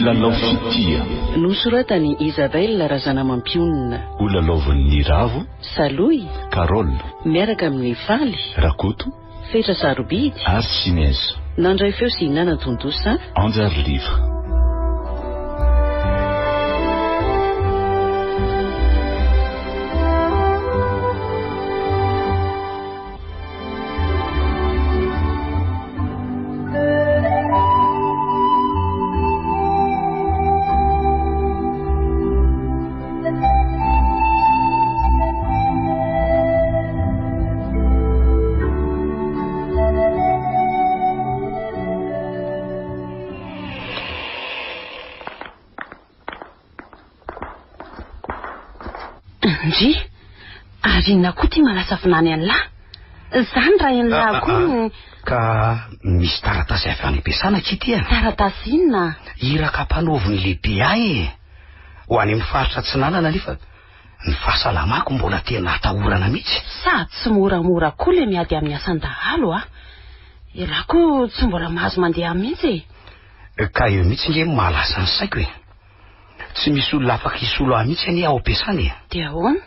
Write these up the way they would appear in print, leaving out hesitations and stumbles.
Ny lalao fitia. Nosoratan'i Isabelle Razanamampionona. Ho lalaovan'i Niravo. Salohy. Carole. Miaraka amin'i Faly. Rakoto. Fetra Sarobidy. Ary Sinez. Nandray feo sy nanatontosa. Anjary Liva. Ndry! Ary inona koa ity manasa vinany an'lah? Izany raha enlah ah, koa ah, ah. Ka misy taratasy avy any am-piasana akia ity a. Taratasy inona? Iraka ampanaovin'ny lehibe ahy e. Ho any amin'ny faritra atsinanana anefa ny fahasalamako mbola tena atahorana mihitsy. Sady tsy moramora koa le miady amin'ny asan-dahalo a. Elah koa tsy mbola mahazo mandeha mihitsy e. Ka eo mihitsy nge no mahalasa ny saiko e. Tsy misy olona afaka hisolo ahy mihitsy anie ao am-piasana e. Dia ahoana?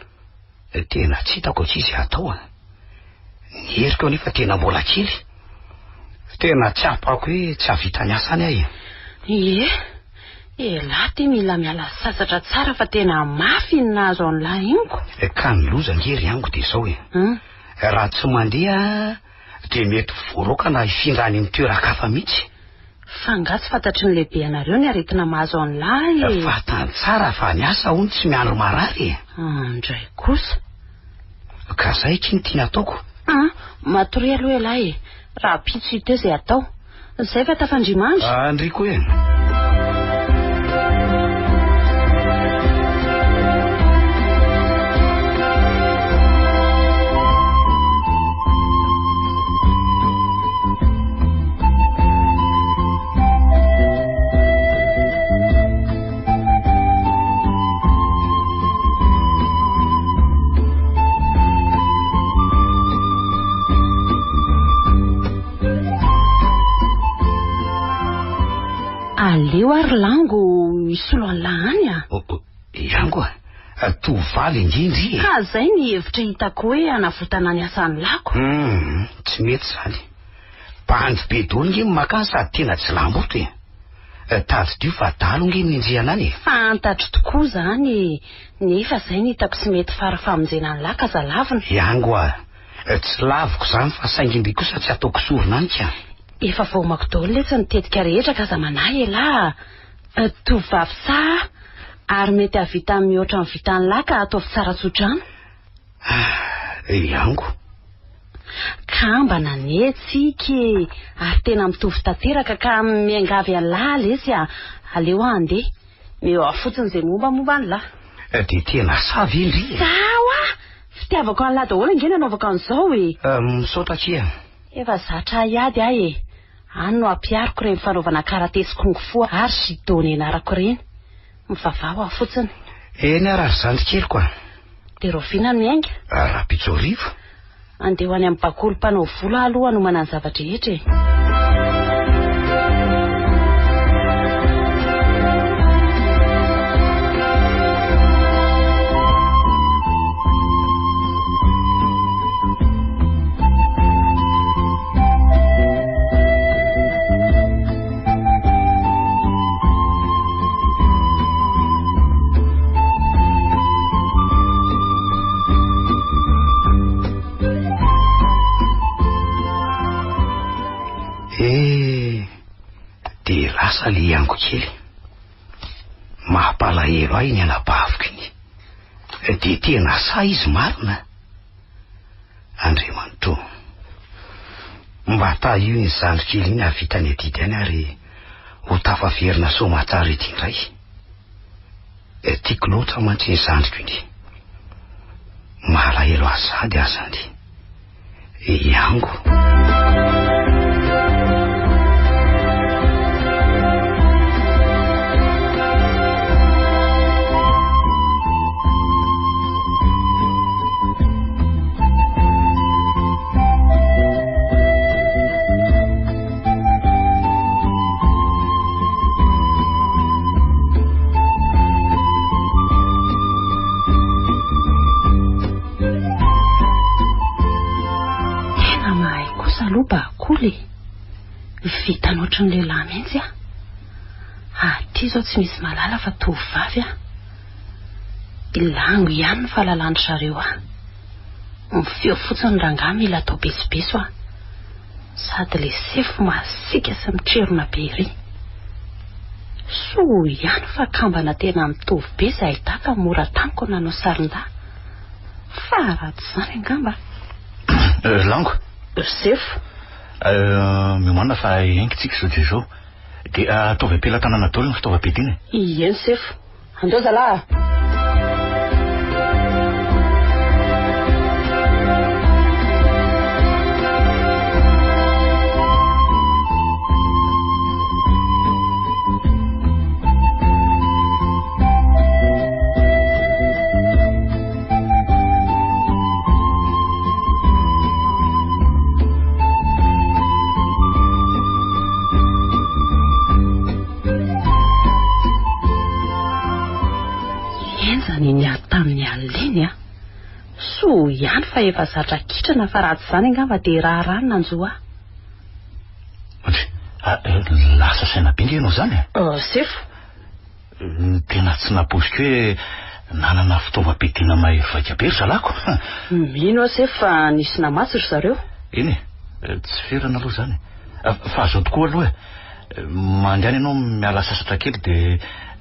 Tena tsy hitako akia izay hatao a. Ny heriko anefa tena mbola kely. Tena tsapako hoe tsy hahavita ny asany aho e. Ie, elah ty mila miala sasatra tsara fa tena mafy iny nahazo an'lah iny ko. Ka ny loza ange ry ango dia izao e. Raha tsy mandeha dia mety ho voaroaka na hifindra any amin'ny toeran-kafa mihitsy. Fa angaha tsy fantatry ny lehibe anareo ny aretina mahazo an'lah e? Fantany tsara fa ny asa hono tsy miandry marary e. Andray kosa. Ka zay akia no tiana ataoko. An, matoria aloha ialahy e. Rahampitso hita eo izay atao. Zay fa tafandria-mandry. Andriako e. Aleo ary lango hisolo an'lah any a. Oh, oh, Iango a, tovovavy ange ndry e. Ka zay ny hevitra hitako hoe hanavotana ny asan'ny lako. Hum, tsy mety izany. Bandy be daholo nge ny maka any sady tena jilamboto e. Tadidio fa adalo nge ny nenjehana any e. Fantatro tokoa izany e, nefa izay no hitako tsy mety fara famonjena ny lahy ka aza lavina. Iango a, tsy laviko izany fa saingy ndry kosa tsy ataoko sorona any ka. Efa voaomako daholo letsy ny tetika rehetra ka aza manahy elah a. Tovovavy sahy aho ary mety hahavita mihoatra ny vitan'ny lahy ka ataovy tsara tso-drano. Ah, Iango. Kambana anie tsika e! Ary tena mitovy tanteraka ka miangavy an'lah lesy a! Aleo aho handeha. Meo ahy fotsiny izay mombamomba an'lah. Dia tena sahy ve ndry e? Sahy hoa! Fitiavako an'lah daholo ange no anaovako an'izao e! Misaotra akia. Efa zatra hiady aho e! Any no ampihariko ireny fanaovana karate sy kung fu ary judo nianarako ireny. Mivavaha ho ahy fotsiny. Eny ary ry zandry keliko a! Dia rahoviana no miainga? Rahampitso hariva. Andeha ho any amin'ny bakoly mpanao vola aho aloha hanomana ny zava-drehetra e. Eh, dia lasa le iango kely. Mampalahelo ahy ny anabaviko iny. Dia tena sahy izy marina. Andriamanitra ô! Mba tahio iny zandry kely iny hahavita ny adidy any ary ho tafaverina soamatsara ety indray. Tiako loatra mantsy iny zandriko iny. Malahelo ahy sady aho zany. Iango. ohatry ny lehilahy mihitsy aho. Aty izao tsy misy mahalala fa tovovavy aho. Lango ihany ny fahalalan-dry zareo ahy. Ny feo fotsiny rangahy mila atao besobeso aho. Sady le sefo masiaka sy mitrerona be ery. Soa ihany fa kambana tena mitovy be izahay dahy ka mora tamiko ny nanao sarin-dahy. Fa raha tsy izany angamba. Lango. Sefo. Miomàna fa engintsika izao dia izao. Dia ataovy am-pelatanana daholo ny fitaovam-piadiana e. Ieny sefo. Andao zalahy a! Henjana iny ady tamin'ny alina iny a! Soa ihany fa efa zatra kitrana fa raha tsy izany angamba dia raharaha ny nanjo ahy. Ohatry, lasa saina be nge ianao izany e! Sefo. Tena tsy nampoiziko hoe nanana fitaovam-piadiana mahery vaika be ry zalako. Mino aho sefo fa nisy namatsy ry zareo. Eny e, tsy ferana aloha izany e. Fa izao tokoa aloha e, mandehana ianao miala sasatra kely dia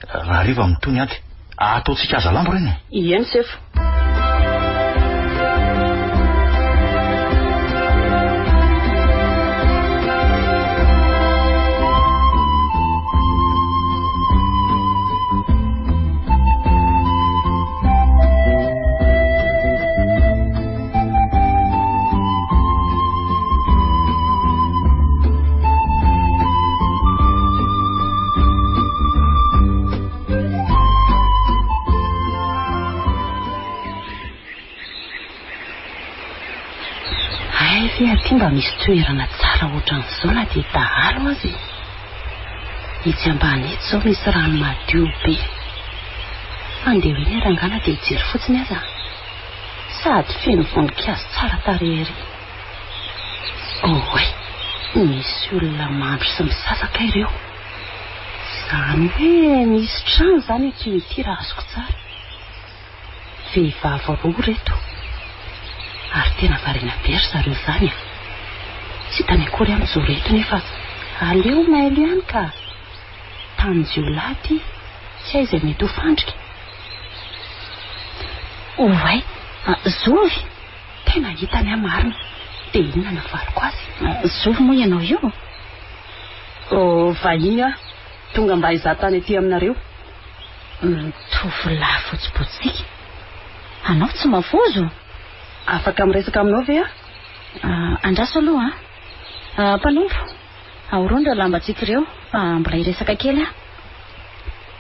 rahariva mitohy ny ady. Ataontsika hazalambo ireny e. Ieny sefo. Hay ve aty mba misy toerana tsara ohatran'izao na dia dahalo aza e? Etsy ambany etsy izao misy rano madio be. Andeha ho eny rangahy na dia hijery fotsiny aza. Sady feno voninkazo tsara tarehy ery. Oay, misy olona mandro sy misasa kay ireo. Izany hoe misy trano izany ity ity raha azoko tsara. Vehivavy roa ireto. Ary tena variana be ry zareo izany a. Tsy hitany akory aho mijoro eto nefa aleo mailo ihany ka. Tanin-jiolahy ity, tsy hay izay mety ho fandrika. Oay, zovy! Tena hitany aho marina. Dia inona no havaliko azy? Zovy moa ianao io? Oh, vahiny aho. Tonga mba hizaha tany aty aminareo. Tovolahy fotsibotsika. Anao tsy mavozo? Afaka miresaka aminao ve aho? Andraso aloha an. Mpanompo, ahorony ireo lambantsika ireo fa mbola hiresaka kely aho.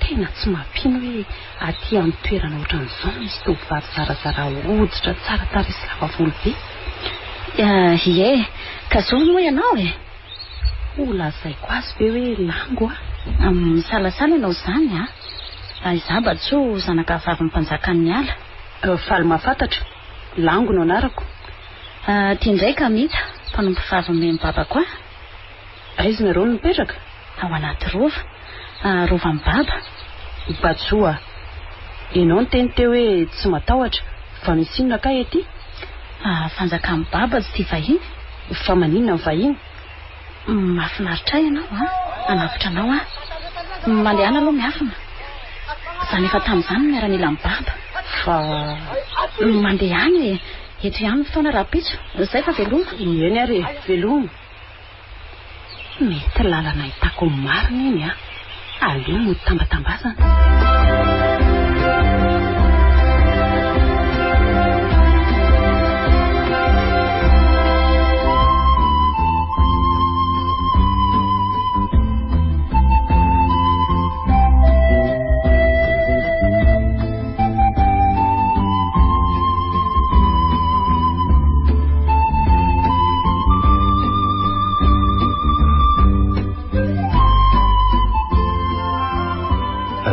Tena tsy mampino hoe aty amin'ny toerana ohatran'izao no misy tovovavy zarazara hoditra, tsara tarehy sy lava volo be. Ie, ka zovy moa ianao e? Ho lazaiko azy ve hoe lango aho? Misalasala ianao izany an! Izaho Batsoa zanaka vavin'ny mpanjakan'ny ala. Faly mahafantatra. Lango no anarako. Ity indray Kamita, mpanompo vavy nomen'i babako ahy. Aiza nareo no mipetraka? Ao anaty rova. Rovan'i baba. Batsoa a! Ianao niteny teo hoe tsy matahotra, fa misy inona kay ety? Fanjakan'i baba tsy tia vahiny. Fa maninona ny vahiny? Mahafinaritra ahy ianao an! Hanavotra anao aho. Mandehana aloha miafina. Izany efa tamin'izany ny miaramilan'i baba. Fa. Mandehana e! Eto ihany ny fotoana rahampitso. Izay fa veloma. Eny ary e! Veloma. Mety lalana ahitako ny marina iny an! Aleo mody tambatambazana.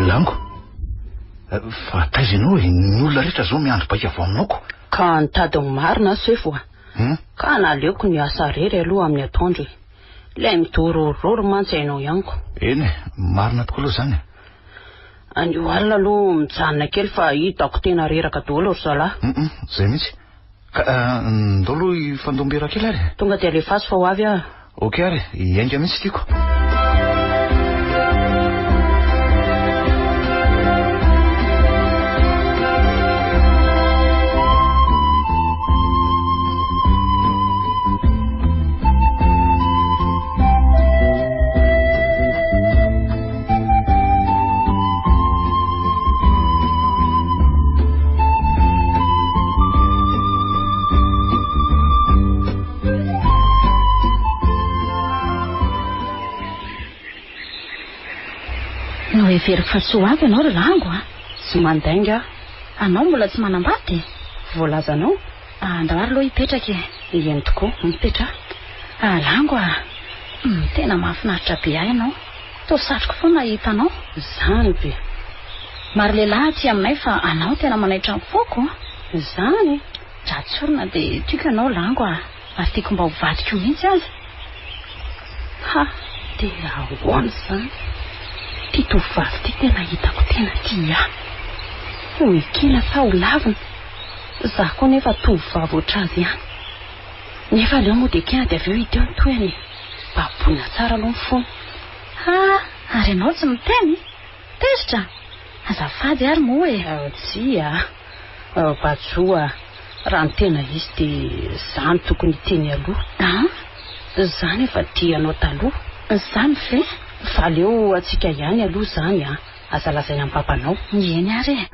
Lango, fa taiza ianao e? Ny olona rehetra izao miandry baika avy aminao ko. Ka nitady ny marina aho sefo a. Hmm? Ka naleoko niasa irery aloha amin'ny atoandro e. Ilay midorororo mantsy hainao ihany ko. Eny e, marina tokoa aloha izany e. Anio alina aloha mijanona kely fa hitako tena reraka daholo ry zalahy. Hum, izay mihitsy. Ka ndao aloha hifandom-bera kely ary e. Tonga dia alefaso fa ho avy aho. Ok ary, hiainga mihitsy tiako. Noheveriko fa tsy ho avy ianao ry Rango a. Tsy mandainga aho. Anao mbola tsy manambady e? Voalazanao? Andao ary aloha hipetraka e. Eny tokoa, mipetraha. Ah, Lango a. Tena mahafinaritra be ahy ianao. Toa satriko foana hahita anao. Izany ve? Maro lehilahy aty aminay fa anao tena manaitra ny foko a. Izany? Raha tsorina dia tiako ianao Lango a. Ary tiako mba ho vadiko mihitsy aza. Ha, dia ahoana izany? Ity tovovavy ity tena hitako tena tia ahy. Ho ekena sa ho lavina? Izaho koa nefa tovovavy ohatr'azy ihany. Nefa aleo mody ekena dia avy eo hita eo ny tohiny e. Baboina tsara aloha ny fony. Ha, ary ianao tsy miteny? Tezitra? Azafady ary moa e. Tsia, Bajo a, raha ny tena izy dia izaho no tokony hiteny aloha. An? Izaho nefa tia anao taloha. Izany ve? Fa aleo antsika ihany aloha izany an. Aza lazaina amin'ny babanao. Eny ary e.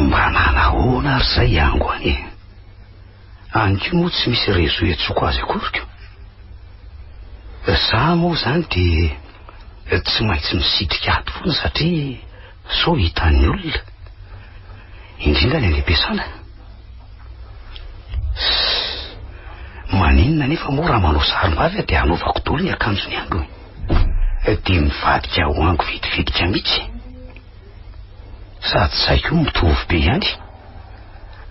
Mba nanahoana ary izay ango any e? Any koa moa tsy misy réseau iantsoako azy akory ko. Za moa izany dia tsy maintsy misitrika ato foana satria sao hitan'ny olona. Indrindra ny any am-piasana. Maninona anefa moa raha manao sarim-bavy aho dia hanaovako daholo ny akanjony ango e? Dia mivadika ho ango vetivetika mihitsy. Sady zay koa mitovy be ihany.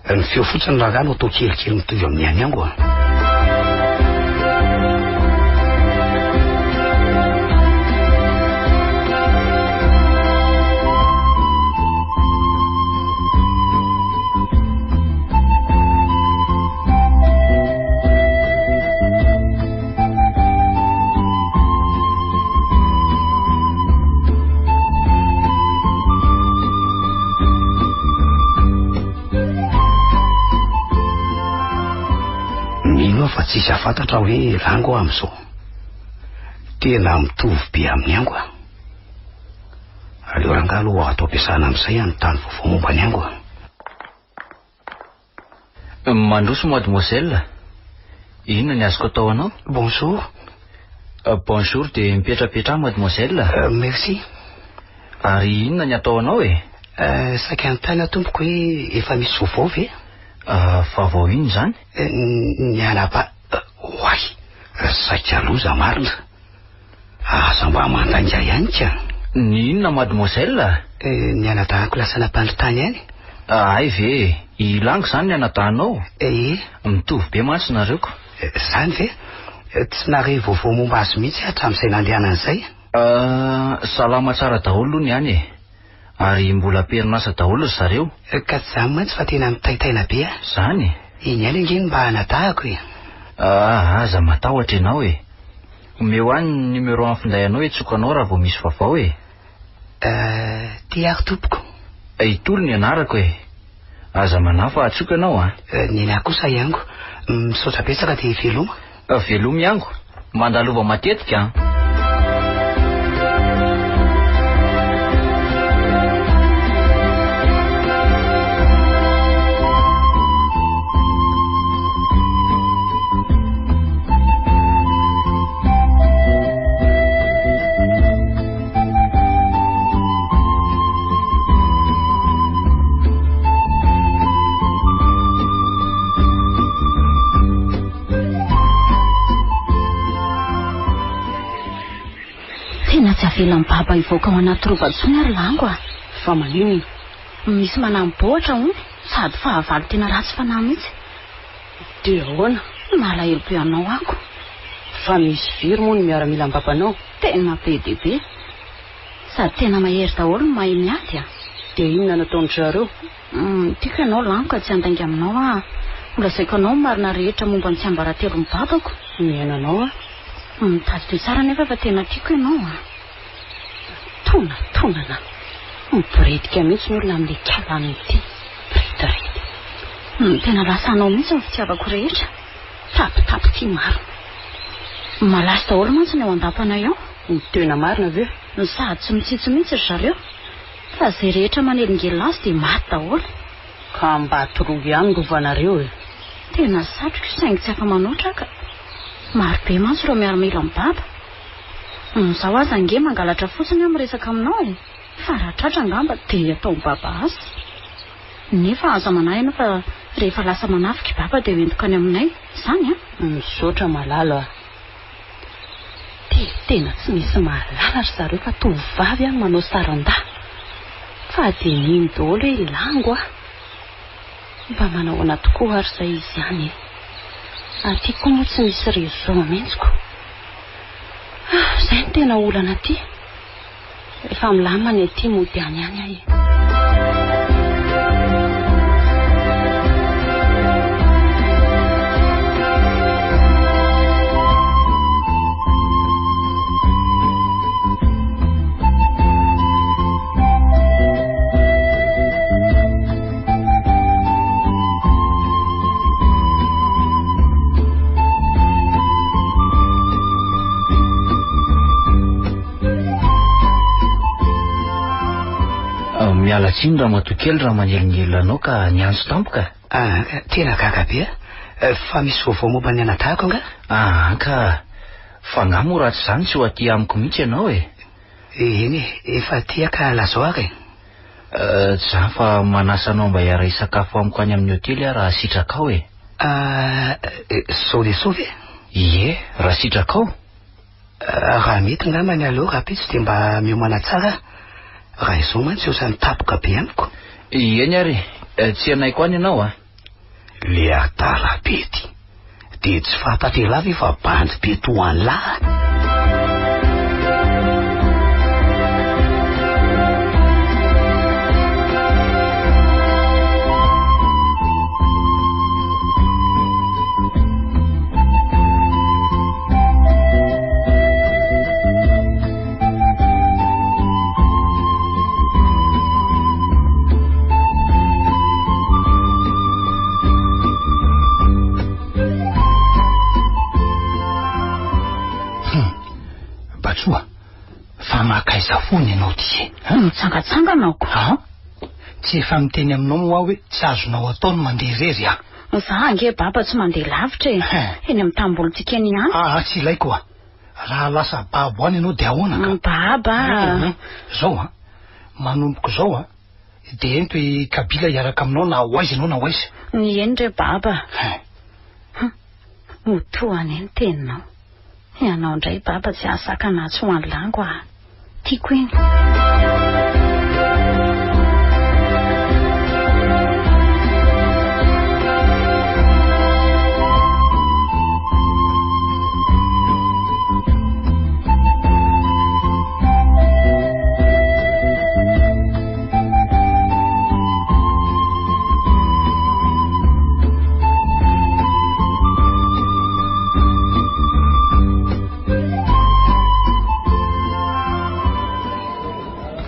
Ny feo fotsiny rangahy no atao kelikely mitovy amin'ny an'i Ango a. Mino aho fa tsisy hahafantatra hoe rango aho amin'izao. Tena mitovy be amin'ny ango aho. Aleo rangahy aloha ato am-piasana amin'izay hanontany vaovao momba ny ango aho. Mandroso mademoiselle. Inona ny azoko atao anao? Bonjour. Bonjour dia mipetrapetraha mademoiselle. Merci. Ary inona ny atao anao e? Saika hanontany aho tompoko hoe efa misy vaovao ve? Vaovao inona izany? Ny anaba... Oay! Saika loza marina. Aza mba mandainga ihany ka. Ny inona mademoiselle? Ny anadahako lasa nampandry tany any. Hay ve e! I Lango izany ny anadahinao? Ee. Mitovy be mantsy nareo ko. Izany ve? Tsy nahare vaovao momba azy mihitsy hatramin'izay nandehanany izay. Salama tsara daholo aloha ny any e. Ary mbola am-perinasa daholo ry zareo. Ka tsy izany mantsy fa tena mitaintaina be aho. Izany e? Iny ihany ange no mba anadahako e. Ah, aza matahotra ianao e. Omeo ahy ny numéro an'ny finday anao hiantsoako anao raha vao misy vaovao e. Euh, ty ary tompoko. Itolo ny anarako e. Aza manahy fa antsoiko ianao an. Ny anahy kosa Iango. Misaotra betsaka dia veloma. Veloma Iango. Mandalova matetika an. avelan'i Baba hivoaka ao anaty rova intsony ary Lango a! Fa maninona? Misy manamboatra hono, sady fahavalo tena ratsy fanahy mihitsy. Dia ahoana? Malahelo be anao ako. Fa misy firy moa ny miaramilam-babanao? Tena be dia be. Sady tena mahery daholo no mahay miady a! Dia inona no ataon-dry zareo? Tiako ianao Lango ka tsy handainga aminao aho. Holazaiko anao ny marina rehetra momba ny tsiambaratelon'ny babako. Mihaino anao aho. Tadidio tsara anefa fa tena tiako ianao a! Tonatonana. Miboredika mihitsy ny olona amin'ilay kala amin'ity. Mirediredy. Tena lasa anao mihitsy ny fitiavako rehetra. Tapitapy ity marina. Malaso daholo mantsy ny ao an-dapanay ao. Ny tena marina ve? Sady tsy mitsitsy mihitsy ry zareo. Fa izay rehetra manelingelina azy dia maty daholo. Ka mba toroy ihany ny rovanareo e. Tena satriko saingy tsy afa-manoatra aho ka. Maro be mantsy ireo miaramila mibaba. Izaho aza ange mangalatra fotsiny aho miresaka aminao e. Fa raha tratra angamba dia ataon'i Baba asa. Nefa aza manahy ianao fa rehefa lasa manafika i Baba dia ho entiko any aminay. Izany an? Misaotra malala a. Dia tena tsy misy mahalala ry zareo fa tovovavy aho no manao saran-dahy. Fa dia mino daholo hoe lango aho. Mba manahoana tokoa ary izay izy any e. Aty koa moa tsy misy réseau mihitsy ko. Ah, izay no tena olana aty. Rehefa milamina ny aty mody any ihany aho e. Miala tsiny ramatoa kely raha manelingelina anao ka niantso tampoka. Ah, tena gaga be ah. Fa misy vaovao momba ny anadahiko angaha? Ah, ka. Fa angaha moa raha tsy izany tsy ho aty amiko mihitsy ianao e. Eny e, efa aty aho ka lazao ary e. Tsy izany fa manasa anao mba hiara-hisakafo amiko any amin'ny hotely aho raha sitrakao e. Zao dia zao ve? Ie, raha sitrakao. Raha mety angamba ny aleo rahampitso dia mba miomana tsara aho. Raha izao mantsy ohatran'ny tapoka be amiko. Eny ary e, tsy hanaiko any ianao a. Le adala be ty. Dia tsy fantatr'elah ve fa bandy be toa an'lah? Batsoa, fa makaiza foana ianao ty e? Mitsangatsangana aho ko. Ah? Tsy efa miteny aminao moa aho hoe tsy azonao atao ny mandeha irery ah. Za ange baba tsy mandeha lavitra e. Eny amin'ny tambolontsika eny ihany. Ah, tsy ilaiko ah. Raha lasa babo any ianao dia ahoana ka? Baba a! Zao an, manomboka izao an, dia ento i Kabila hiaraka aminao na ho aiza ianao na ho aiza. Eny re baba. Ho toa anie ny teninao. Ianao indray baba tsy hahasakana ahy tsy ho any lango ah. Tiako iny.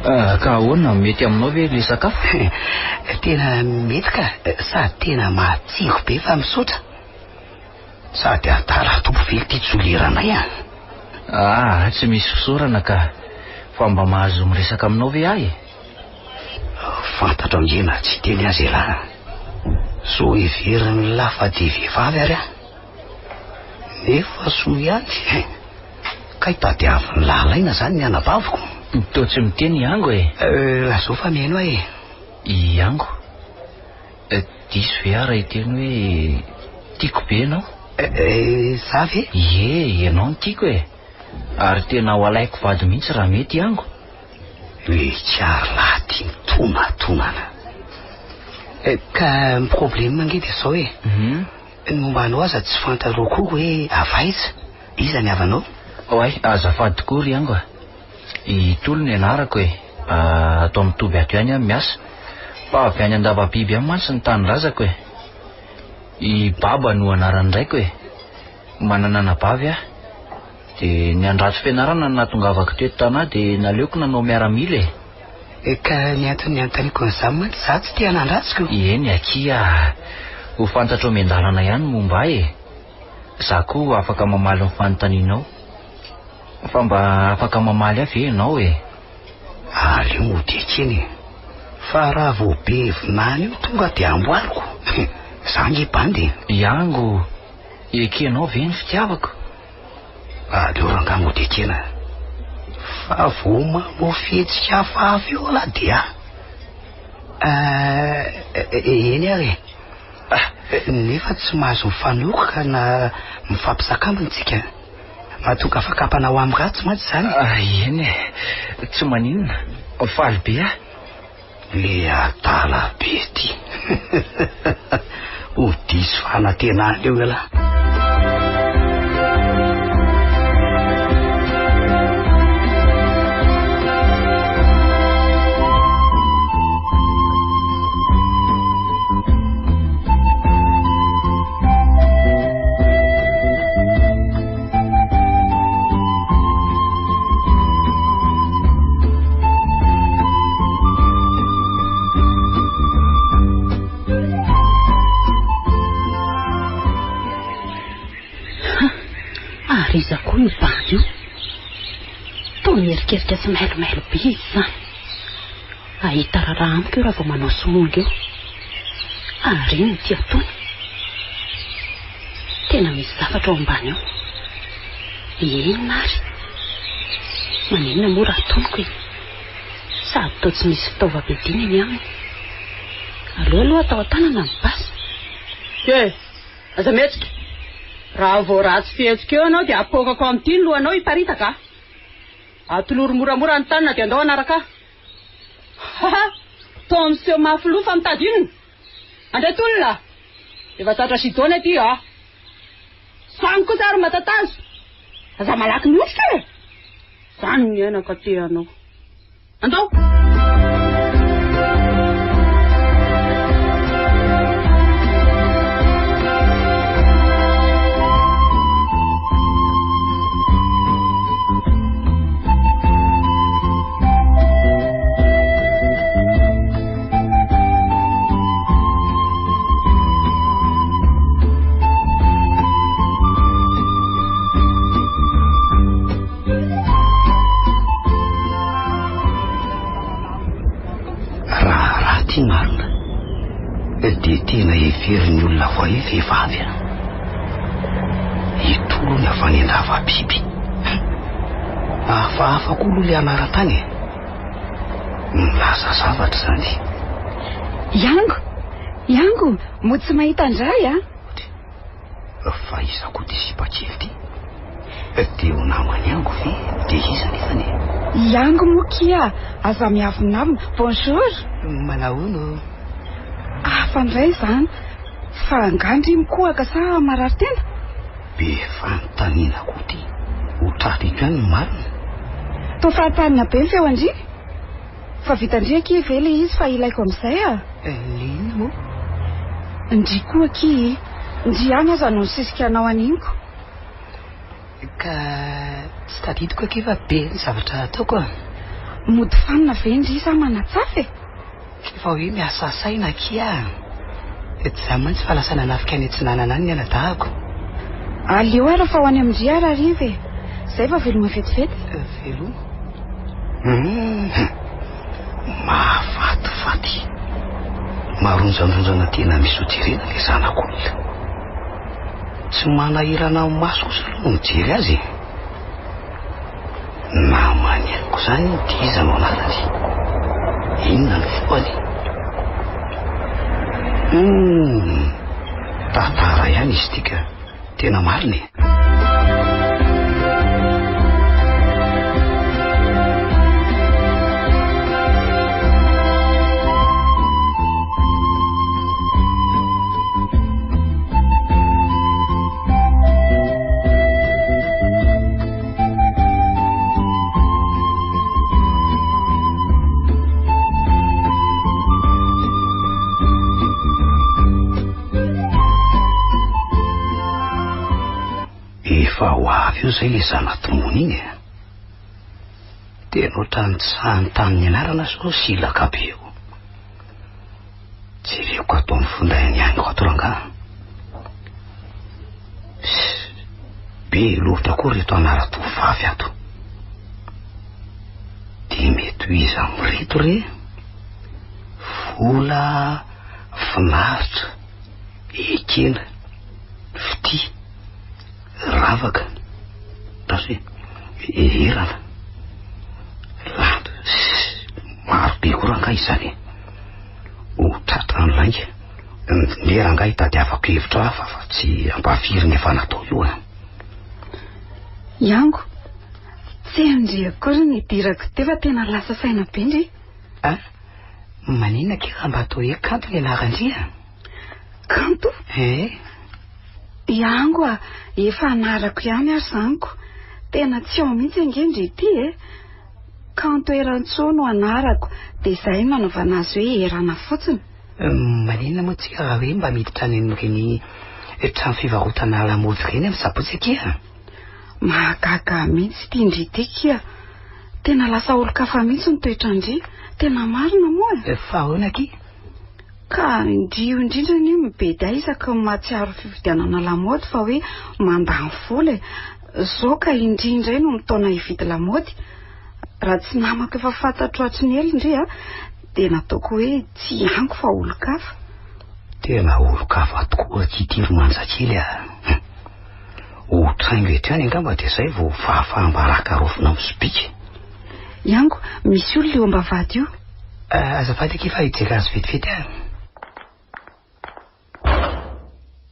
Ah, ka ahoana, mety aminao ve ilay sakafo? Tena mety ka, sady tena matsiro be fa misaotra. Sady adala tompo ve ity joleranay a? Ah, tsy misy fisaorana ka. Fa mba mahazo miresaka aminao ve aho e? Fantatro ange na tsy hiteny aza ialahy. Sao heverin'ny lahy fa dia vehivavy ary aho. Nefa soa ihany. Kay tadiavin'ny lahy alaina izany ny anabaviko. Toa tsy miteny i Ango e. Lazao fa mihaino aho e. I Ango? Diso ve aho raha hiteny hoe tiako be ianao? Za ve? Ie, ianao no tiako e. Ary tena ho alaiko vady mihitsy raha mety Iango. Le tsiary lahy ty mitomatomana. Eh, ka ny problème ange dia zao e. Mhm. Ny momba anao aza tsy fantarao koa hoe avy aiza, iza ny havanao? Oay, azafady tokoa ry Iango a. I Tolo ny anarako e. Ato amin'ny toby ato ihany aho miasa. Fa avy any Andavabiby any mantsy ny tanindrazako e. I Baba no anaran'ny raiko e. Manana anabavy aho. Dia ny handrato fianarana no nahatongavako teto Tanà dia naleoko nanao miaramila e. E, ka ny antony nanontaniako an'izany mantsy, izaho tsy te hanandratsy ko. Eny akia, ho fantatrao miandalana ihany ny momba ahy e. Izaho koa afaka mamaly ny fanontanianao. Fa mba afaka mamaly ahy ve ianao e? Aleo mody ekena e. Fa raha vao be vinany io tonga dia amboariko. Izaho ange bandy e. Iango, ekenao ve ny fitiavako? Aleo rangahy mody ekena. Fa vao manao fihetsika hafahafa eo lah dia. Eny ary e. Nefa tsy mahazo mifanoroka na mifampisakambina tsika. Mahatonga fakampana ho amin'ny ratsy mantsy izany. Eny e, tsy maninona. Faly be aho. Le adala be ty. Ho diso fanantenana eo ialahy. Ary iza koa io bandy io? Toa mierikerika sy mailomailo be izy izany. Hahita raharaha amiko io raha vao manao somonga eo. Ary inona ity ataony? Tena misy zavatra ao ambany ao. Inona ary? Maninona moa raha atonoko e? Sady toa tsy misy fitaovam-piadiana eny aminy. Aleo aloha atao an-tanana ny basy. He! Aza mihetsika! Raha vao ratsy fihetsika eo ianao dia apoakako amin'ity ny lohanao hiparitaka a! Atolory moramora ny tanana dia andao hanaraka ahy. Ha! Toa miseho mafy loha fa mitady inona? Andray tolona! Efa zatra Sidona ity a! Zany kosa ary matatazo! Aza malaky mihotrika e! Zany ny aina ka te hanao. Andao! Raharaha ty marina dia tena heverin'ny olona fa hoe vehivavy a. Itony ny avy any Andavabiby. Hafahafa koa aloha ilay anaran-tany e. Milaza zavatra izany. Iango! Iango! Mody tsy mahita indray a! Fa iza koa ity sipa kely ity? Dia ho naman'i Iango ve? Dia iza nefany e? Iango moa kia! Aza miavonavona. Bonjour! Manahoana ô? Hafa indray izany. Fa angaha ndry mikohaka sa marary tenda? Be fanontaniana koa ity. Ho tratra eto ihany ny marina. Toa fahatanina be ny feo an-dry. Fa vitan-dry akia ve ilay izy fa ilaiko amin'izay a? Ny inona moa? Ndry koa akia e. Ndry ihany aza no nisisika anao an'iniko. Ka tsy tadidiko akia fa be ny zavatra ataoko a. Mody fanina ve ndry sa manatsafa e? Fa hoe miasa saina akia a. Tsy izany mantsy fa lasa nanafika any atsinanana any ny anadahako. Aleo ary fa ho any amin-dry aho rahariva e. Izay vao veloma vetivety. Veloma? Hum. Mahafatifaty. Maronjandronjana tena misy ho jerena ilay zanak'olona. Tsy manahirana ny maso kosa aloha ny mijery azy e. Namany amiko izany iny dia iza no anarany? Inona ny fombany? Hum, tantara ihany izy ity ka. Tena marina e. eo izay ilay zana-tomony iny e. Tena ohatran'ny tsy sahy nitany ny anarana aho izao silaka be eo. Jereko ato amin'ny finday an'i Haingo ato rangaha. Be loatra koa ireto anara-tovovavy ato. Dia mety ho iza amin'ireto re? Vola, finaritra, ekena, fitia, ravaka, andraso e, erana, lanto, maro be koa rangaha izany e. Ho tratran'ny lainga. Ndeha rangaha hitadiavako hevitra hafa fa tsy ampahafiry ny efa natao io a. Iango, tsy hain-dry akory ny hidirako teo fa tena lasa saina be ndry. A, maninona akia raha mba atao hoe Kanto ny anaran-dry a? Kanto? Eh. Iango a, efa anarako ihany ary izany ko. Tena tsy ao mihitsy ange ndry ity e. Kanto Erantsoa no anarako dia izay no nanaovana azy hoe Erana fotsiny. Maninona moa tsika raha hoe mba miditra any amin'ireny trano fivarotana lamaody ireny amin'ny sabotsy akia? Mahagaga ahy mihitsy ity ndry ity kia. Tena lasa olon-kafa mihitsy ny toetran-dry. Tena marina moa e. Fa ahoana akia? Ka ndry io indrindra anie mibedy ahy isaky ny mahatsiaro fividianana lamaody fa hoe mandany vola e. Zao ka i ndry indray no mitaona hividy lamaody. Raha tsy namako efa fantatro hatry ny ela ndry a, dia nataoko hoe tsy ianko fa olon-kafa. Tena olon-kafa tokoa akia ity ry Manjakely a. Ho traingo eto ihany angamba dia izay vao fahafaham-baraka raofina amin'ny sobika. Iango, misy olona eo am-bavahady io. Azafady akia fa hijery azy vetivety aho.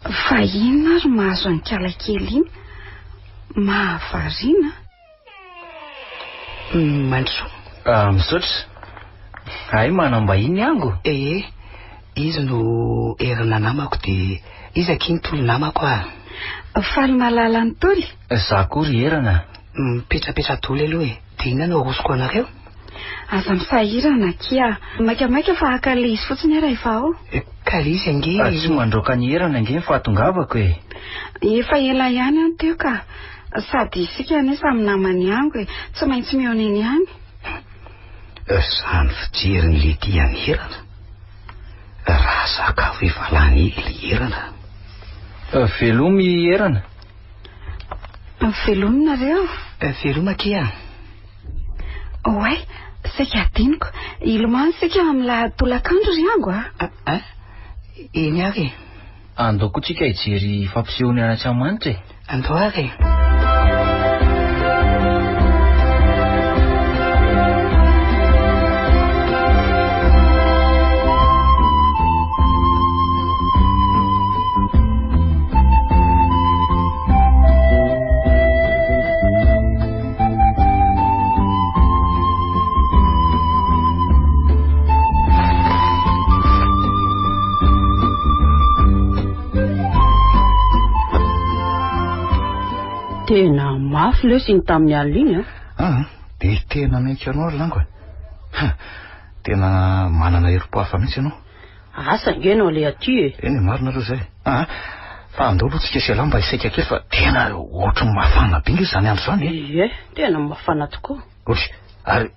Fa inona ary mahazo an'ikala kely iny? Mahavariana. Mandrosoa. Ah, misaotra. Hay manam-bahiny ango. Ee, izy no Herina namako dia izy akia ny Toly namako ah. Faly mahalala an'i Toly. Za koa ry Herina. Mipetrapetra daholo aloha e. Dia inona no arosoko anareo? Aza misahirana akia. Maikamaika fa haka ilay izy fotsiny aho rahefa ao. Ka ilay izy ange. Tsy mandroaka ny Herana ange ny fahatongavako e. Efa ela ihany aho teo ka. Sady isika anie samy naman'i Ango e. Tsy maintsy mihaona eny ihany. Izany fijerin'i Lety an'i Herana. Raha sakafo efa lany ela i Herana. Velomy i Herana. Velomy nareo. Veloma akia. Oay, saika adinoko. Hilomano isika amin'ny lahady tolakandro ry Ango a. A? Eny ary e. Andao koa tsika hijery fampisehoana any Antsahamanitra e. Andao ary e. Tena mafy lesy iny tamin'ny alina iny a. Ah, dia tena maiky anao ry lango e. Tena manana herim-po hafa mihitsy ianao. Asa ange no aleha aty e. Eny e, marina aloha izay. Ah, fa andao aloha tsika sy ialahy mba hisaika kely fa tena ohatry ny mafana be nge izany andro izany e. Ie, tena mafana tokoa. Ohatry, ary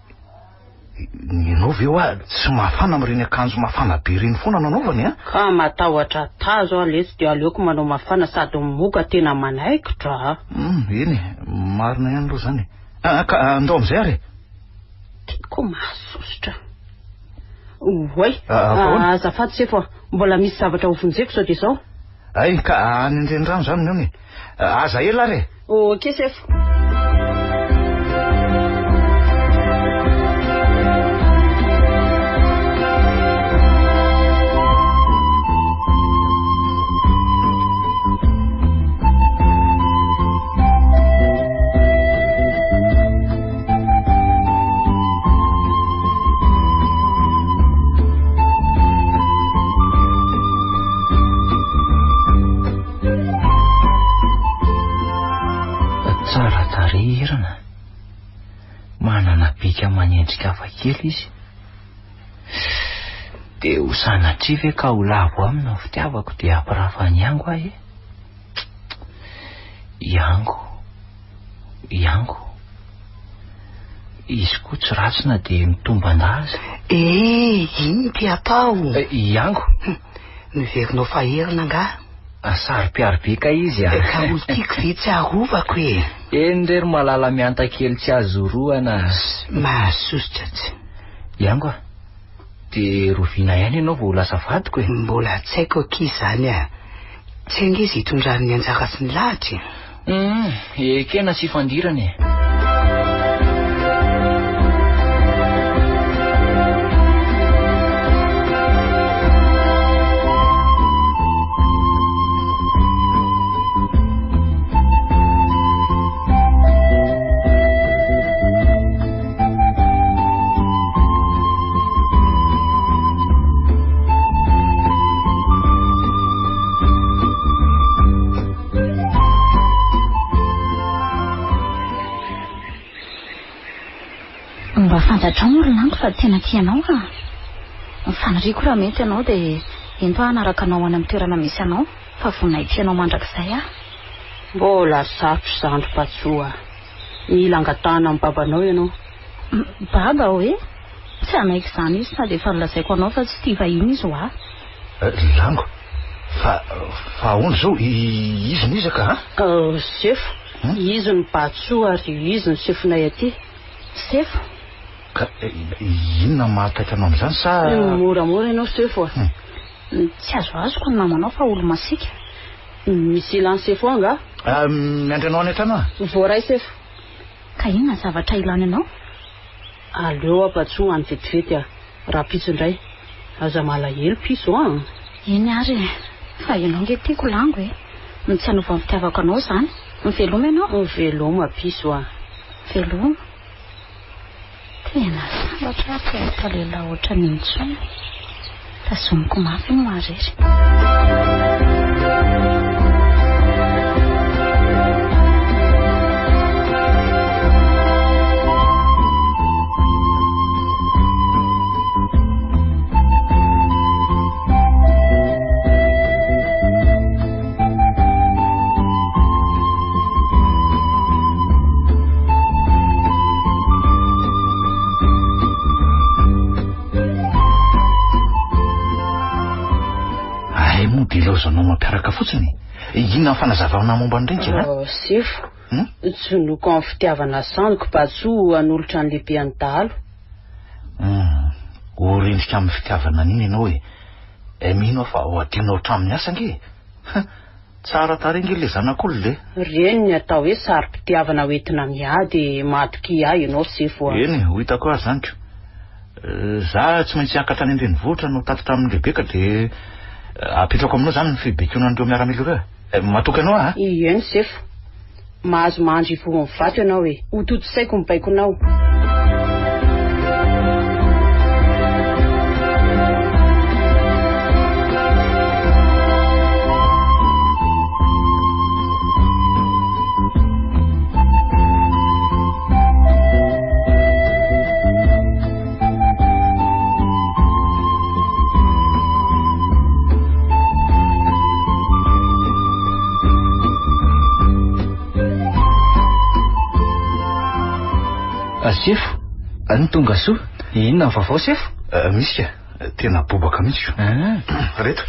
ianao ve hoa tsy mafana amin'ireny akanjo mafana be ireny foana no anaovany a? Ka matahotra tazo aho letsy dia aleoko manao mafana sady moka tena manaikitra a. Hum, eny e, marina ihany aloha izany e. Ah, ka andao amin'izay ary e. Tiako mahasosotra. Oay, Ah, ahoana? azafady sefo a, mbola misy zavatra ho vonjeko sao dia izao. Ay, ka any an-drenirano izany ny ony e. Aza ela ary e. Ok sefo. Tsara tarehy Herana. Manana bika aman'endrika hafakely izy. Dia ho sanatria ve ka ho lavo aminy ny fitiavako dia hampirafa an'i Ango aho e? Iango. Iango. Izy koa tsy ratsy na dia mitomban-dahy aza. Eh, inona ty atao? Eh, Iango. Miverinao faherina angaha? Ah, saro-piaro be kay izy ah. Eh, ka olo tiako ve tsy arovako e? Eny re ry malala mihanta kely tsy azo orohana. Mahasosotra tsy. Iango ah. Dia roviana ihany ianao vao ho lasa vadiko e? Mbola tsy haiko akia izany ah. Tsy ange izy hitondran'ny anjara sy ny lahatra e. Hum, ekena tsy ifandirana e. Mba fantatrao moa ry Lanto fa tena tia anao aho. Ny faniriako raha mety ianao dia ento aho hanaraka anao any amin'ny toerana misy anao fa vonona hitia anao mandrakizay aho. Mbola sarotra izany ry Patsoa a. Mila angatahana amin'ny babanao ianao. Baba hoe? Tsy hanaiky izany izy sady efa nolazaiko anao fa tsy tia vahiny izy hoa. Lango, fa fa ahoana izao? Izy no iza ka a? Sefo, izy no Batsoa ary izy no sefonay aty. Sefo? Ka inona mahataitra anao amin'izany sa. Moramora ianao sefo a. Tsy azoazoko ny namanao fa olo-masiaka. Misy ilan'i sefo ahy angaha? Miandry anao any an-trano aho. Voaray sefo. Ka inona ny zavatra ilany anao? Aleo aho Batsoa any vetivety ah. Rahampitso indray. Aza malahelo piso an! Eny ary e! Fa ianao nge tiako lango e! Ny tsy hanova ny fitiavako anao izany. Miveloma ianao? Veloma piso a! Veloma. Tena sambatra aho tsy hahita lehilahy ohatran'iny intsony. Tazomiko mafy ny maha irery. Ay moa dia ilaozanao mampiaraka fotsiny e. Inona ny fanazavana momba an'ireny kely a? Oh, sefo. Hmm? Tsonoko amin'ny fitiavana sandriko Batsoa hanolotra ny lehibe an'ny dahalo. Hmm. Ho rendrika amin'ny fitiavana an'iny ianao e. Eh, mino aho fa ho adinonao hatramin'ny asa ange e. Tsara tarehy nge le zanak'olona e! Reny ny atao hoe sarom-pitiavana hoentina miady e, matokia ahy ianao sefo a! Eny e, ho hitako azy izany ko. Za tsy maintsy hiakatra any an-drenivohitra no tatitra amin'i Rebeka dia apetrako aminao izany ny fibekoana an'ireo miaramila ireo e! Matoky anao aho a! Eny sefo. Mahazo mandry ivohon'ny vato ianao e! Ho tontosaiko ny baikonao. Sefo, ny tonga soa. Inona ny vaovao sefo? Misy ka, tena bobaka mihitsy ko. Reto,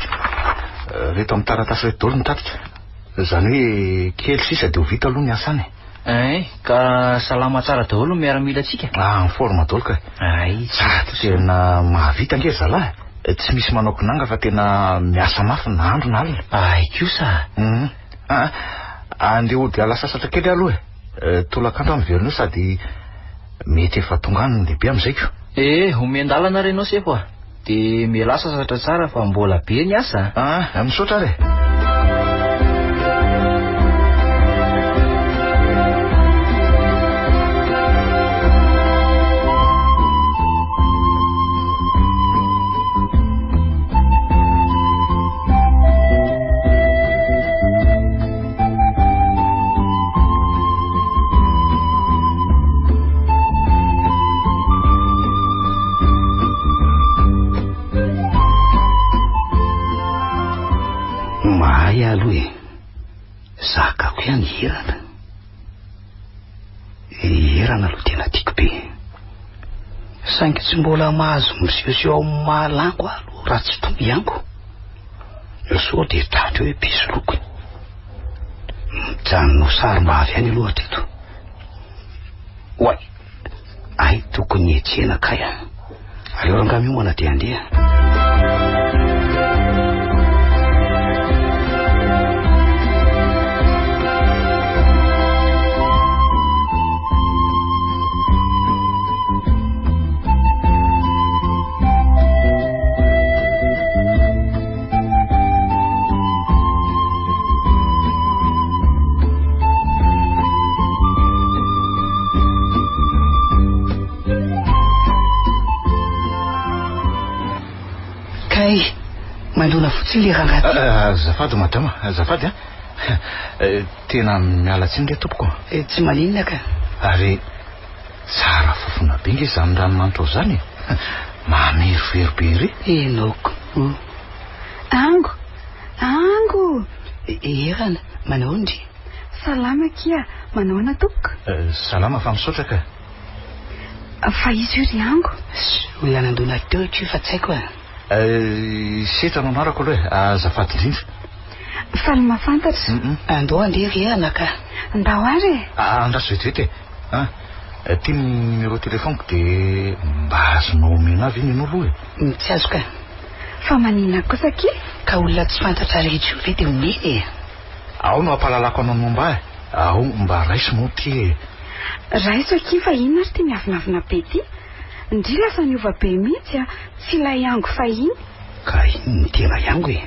reto amin'ny taratasy reto daholo ny tatitra. Izany hoe kely sisa dia ho vita aloha ny asa any. Ein, ka salama tsara daholo ny miaramilantsika? Ah, en forme daholo ka. Ay, Sady tena mahavita ange ry zalahy. Tsy misy manao kinanga fa tena miasa mafy na andro na alina. Ay kosa. Mhm. Ah, andeha hody hiala sasatra kely aho aloha e. Tolakandro aho miverina eo sady mety efa tonga any ny lehibe amin'izay ko. Eh, omen-dalana ary ianao sefo a. Dia mialà sasatra tsara fa mbola be ny asa. Ah, misaotra ary e. Mahay aloha e. Zakako ihany hirana. Erana aloha tena tiako be. Saingy tsy mbola mahazo misehoseho ao amin'ny mahalango aho aloha raha tsy tonga i Ango. Sao dia tratra eo i Mpisoloky. Mijanona ho sarim-bavy ihany aloha hatreto. Oay, ay tokony hietsena kay a. Aleo rangahy miomana dia handeha. Kay, mandona fotsiny le rangahy ty. Ah, azafady madama, azafady a. Eh, tena miala tsiny re tompoko. Eh, tsy maninona ka. Ary tsara fofona be nge izany ranomanitra ao izany e. Mamerovero be ery. Henoko. Ango! Ango! Erana, manao ndry? Salama akia, manahoana tompoko? Salama fa misaotra ka. Fa iza io ry Ango? Olona nandona teo io fa tsy haiko a. Setra no anarako aloha e, azafady indrindra. Faly mahafantatra. Andao andeha ry Erana ka. Ndao ary e. Andraso vetivety e. Ah, ty ny numéro téléphone-ko dia mba azonao omena ahy ve ny anao aloha e? Tsy azo ka. Fa maninona kosa akia? Ka olona tsy fantatra rehetra io ve dia omena e? Ao no hampahalalako anao ny momba ahy. Ao mba raiso moa ty e. Raiso akia fa inona ary ty miavonavona be ty? Ndry lasa niova be mihitsy a, tsy ilay ango fahiny. Ka iny no tena ango e.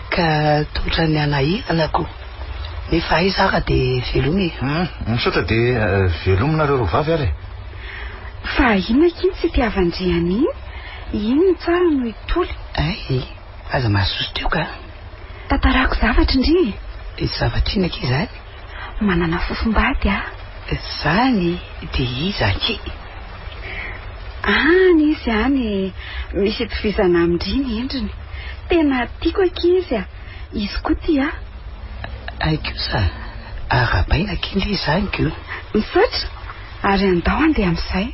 Ka toa ny hanahirana ko. Nefa aiza ara dia veloma e. Hum, misaotra dia veloma nareo roa vavy ary e. Fa inona akia no tsy itiavan-dry an'iny? Iny no tsara no hitoly. Hay, aza mahasosotra io ka. Tantarako zavatra ndry e. Zavatra inona akia izany? Manana fofombady aho. Izany dia iza akia? Any izy any, misy itovizana amin-dry ny endriny. Tena tiako akia izy a! Izy koa tia ahy. Hay kosa, arahabaina akia ndry izany ko. Misaotra, ary andao handeha amin'izay.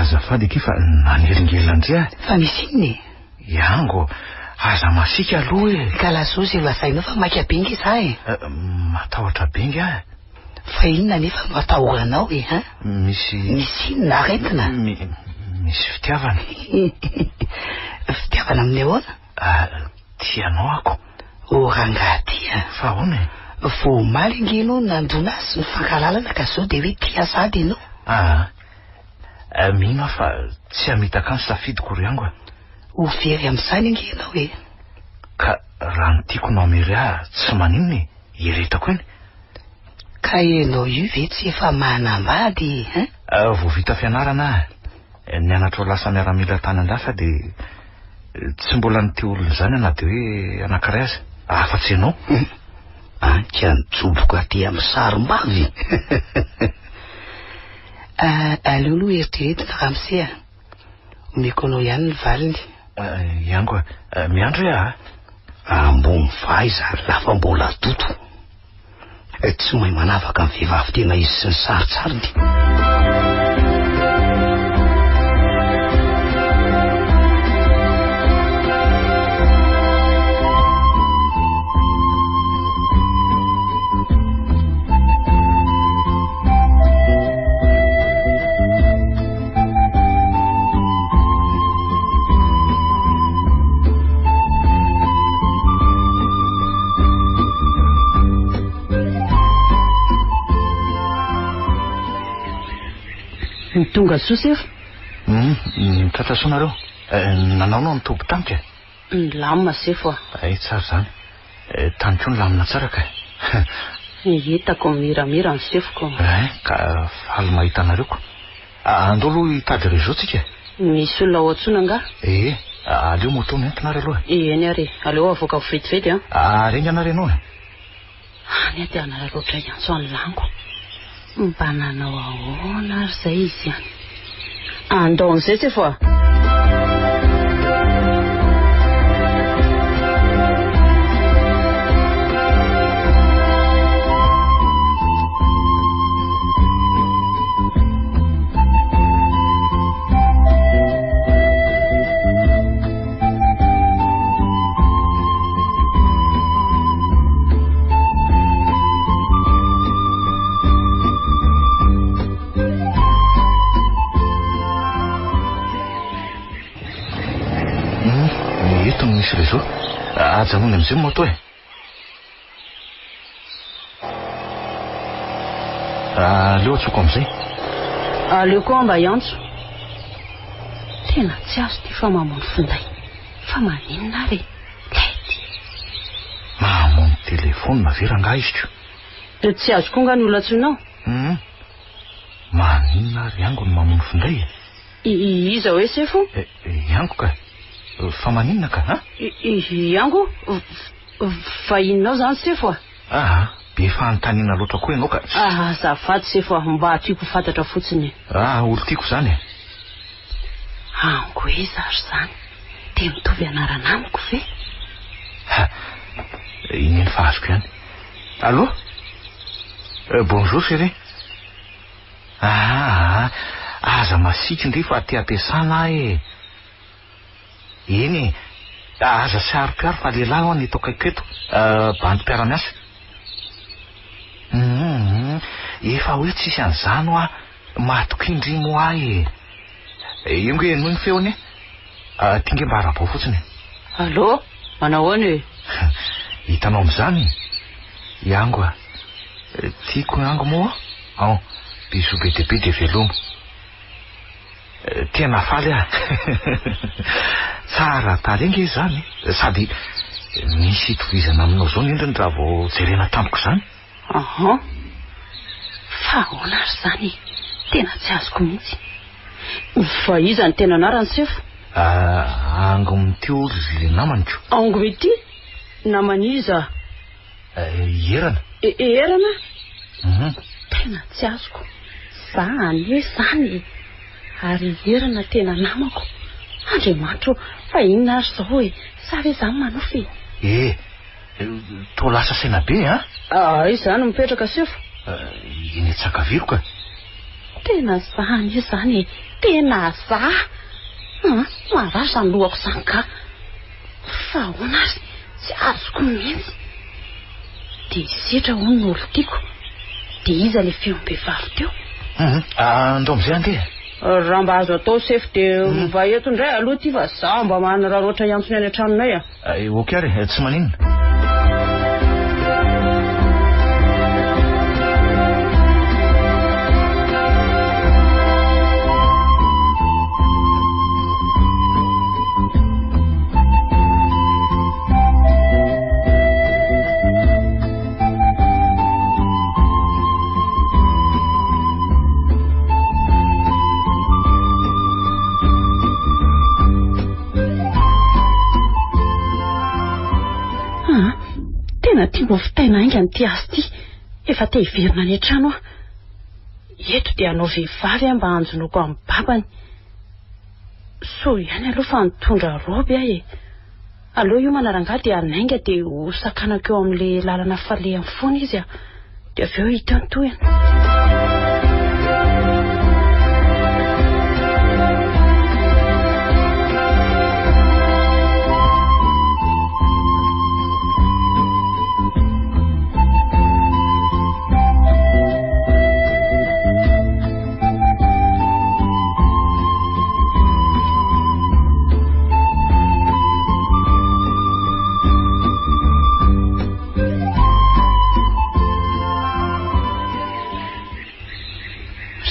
Azafady akia fa nanelingelina ndry aho. Fa misy inona e? Iango, aza masiaka aloha e. Ka lazao izay lazainao fa maika be nge za e. Eh, matahotra be nge aho. Fa inona anefa no atahoranao e, hein? Misy... Misy inona aretina? Mi, misy fitiavana. Fitiavana amin'ny ahoana? Ah, tia anao ako. O rangahy ty a. Fa ahoana e? Vao omaly ange ianao no nandona azy sy nifankahalalana ka zao dia hoe tia sahady ianao. Ah, ah, mino aho fa tsy hamitaka ny safidiko ry ango a. Ho very amin'izany ange ianao e. Ka raha ny tiako no hamery ahy tsy maninona e, hieretako eny. Ka ianao io ve tsy efa manambady e, hein? Vao vita fianarana aho. Nianatra ho lasa miaramila tany an-dafy aho dia tsy mbola nitia olona izany aho na dia hoe anankiray aza, afa-tsy ianao. Anka nijoboka aty amin'ny sarim-bavy. Aleo aloha eritreretina ramose a. Omeko anao ihany ny valiny. Iango a, miandry hoe a. Ambony vahy izany lafa mbola toto. Tsy mahay manavaka ny vehivavy tena izy sy ny sarintsariny. Ny tonga soa sefo. Hum, tratra soa nareo. Eh, nanao nao ny toby tamiko e. Milamina sefo a. Ay, tsara izany. Eh, tany koa nilamina tsara ka. Hitako miramira ny sefoko. Hein, ka faly mahita anareo ko. Andao aloha hitady réseau tsika e. Misy olona ao antsoina angaha? Ee, aleo moto no entina ary aloha e. Eny ary e, aleo avoaka vetivety an. Ary haingana ary ianao e. Any aho dia hanararaotra hiantso an'i Lango. Mba nanao ahoana ary izay izy any? Andao amin'izay sefo a! Eto no misy réseau. Ajanony amin'izay ny moto e. Aleo antsoiko amin'izay. Aleo koa mba hiantso. Tena tsy azo ity fa mamono finday. Fa maninona ary e? Lety. Mamono telefaonina ve rangahy izy ko? Dia tsy azo koa nga ny olona antsoinao? Hum. Maninona ary Ango no mamono finday e? Iza hoe sefo? I Ango ka. Fa maninona ka, ha? I Ango? Vahininao izany sefo a? Aa, be fanontaniana loatra koa ianao ka. Azafady sefo a, mba tiako ho fantatra fotsiny. Aa, olon-tiako izany e. Ango iza ary izany? Dia mitovy anarana amiko ve? Ha, iny eny fa azoko ihany. Allô? Bonjour chérie. Aa, aza masiaka ndry fa aty am-piasana aho e. Eny e, aza saro-piaro fa lehilahy ho'a ny eto akaikiko eto, bandy mpiara-miasa. Hum, efa hoe tsisy an'izany ho'a, matokia ndry moa ahy e. Io nge henoy ny feony e, aty nge mba arabao fotsiny e. Allô, manao ahoana e? Hitanao amin'izany? Iango a, tiako Iango moa, ao, bisous be dia be dia veloma. Tena faly aho. Tsara tarehy nge izany e. Sady misy itovizana aminao izao ny endriny raha vao jerena tampoka izany. Ahan. Fa ahoana ary izany e? Tena tsy azoko mihitsy. Fa iza no tena anarany sefo? Angomity ry le namany ko. Angomity? Naman'iza? Ierana. Ierana? Hum. Tena tsy azoko. Za anie zany e. Ary Ierana tena namako. Andriamanitra ô, fa inona ary izao e? Sa ve za manofy e? Eh, toa lasa saina be an? Aiza zany mipetraka sefo? Eny Antsakaviro ka. Tena za anie zany e. Tena za. Hum, marary zany lohako zany ka. Fa ahoana ary? Tsy azoko mihitsy. Dia setra hono no olon-tiako. Dia iza ilay feom-behivavy teo? Hum, andao amin'izay andeha. Raha mba azo atao sefo dia mba eto indray aloha ity fa za mba manararaotra hiantso ny any an-tranonay a. Ok ary e, tsy maninona. Ah, tena tiako hovitaina haingana ity asa ity. Efa te hiverina any an-trano aho. Eto dia hanao vehivavy aho mba hanjonoako amin'ny babany. Soa ihany aloha fa nitondra robe aho e. Aleo hiomana rangahy dia hanainga dia ho sakanako eo amin'ilay lalana falehany foana izy a. Dia avy eo hita eo ny tohiny.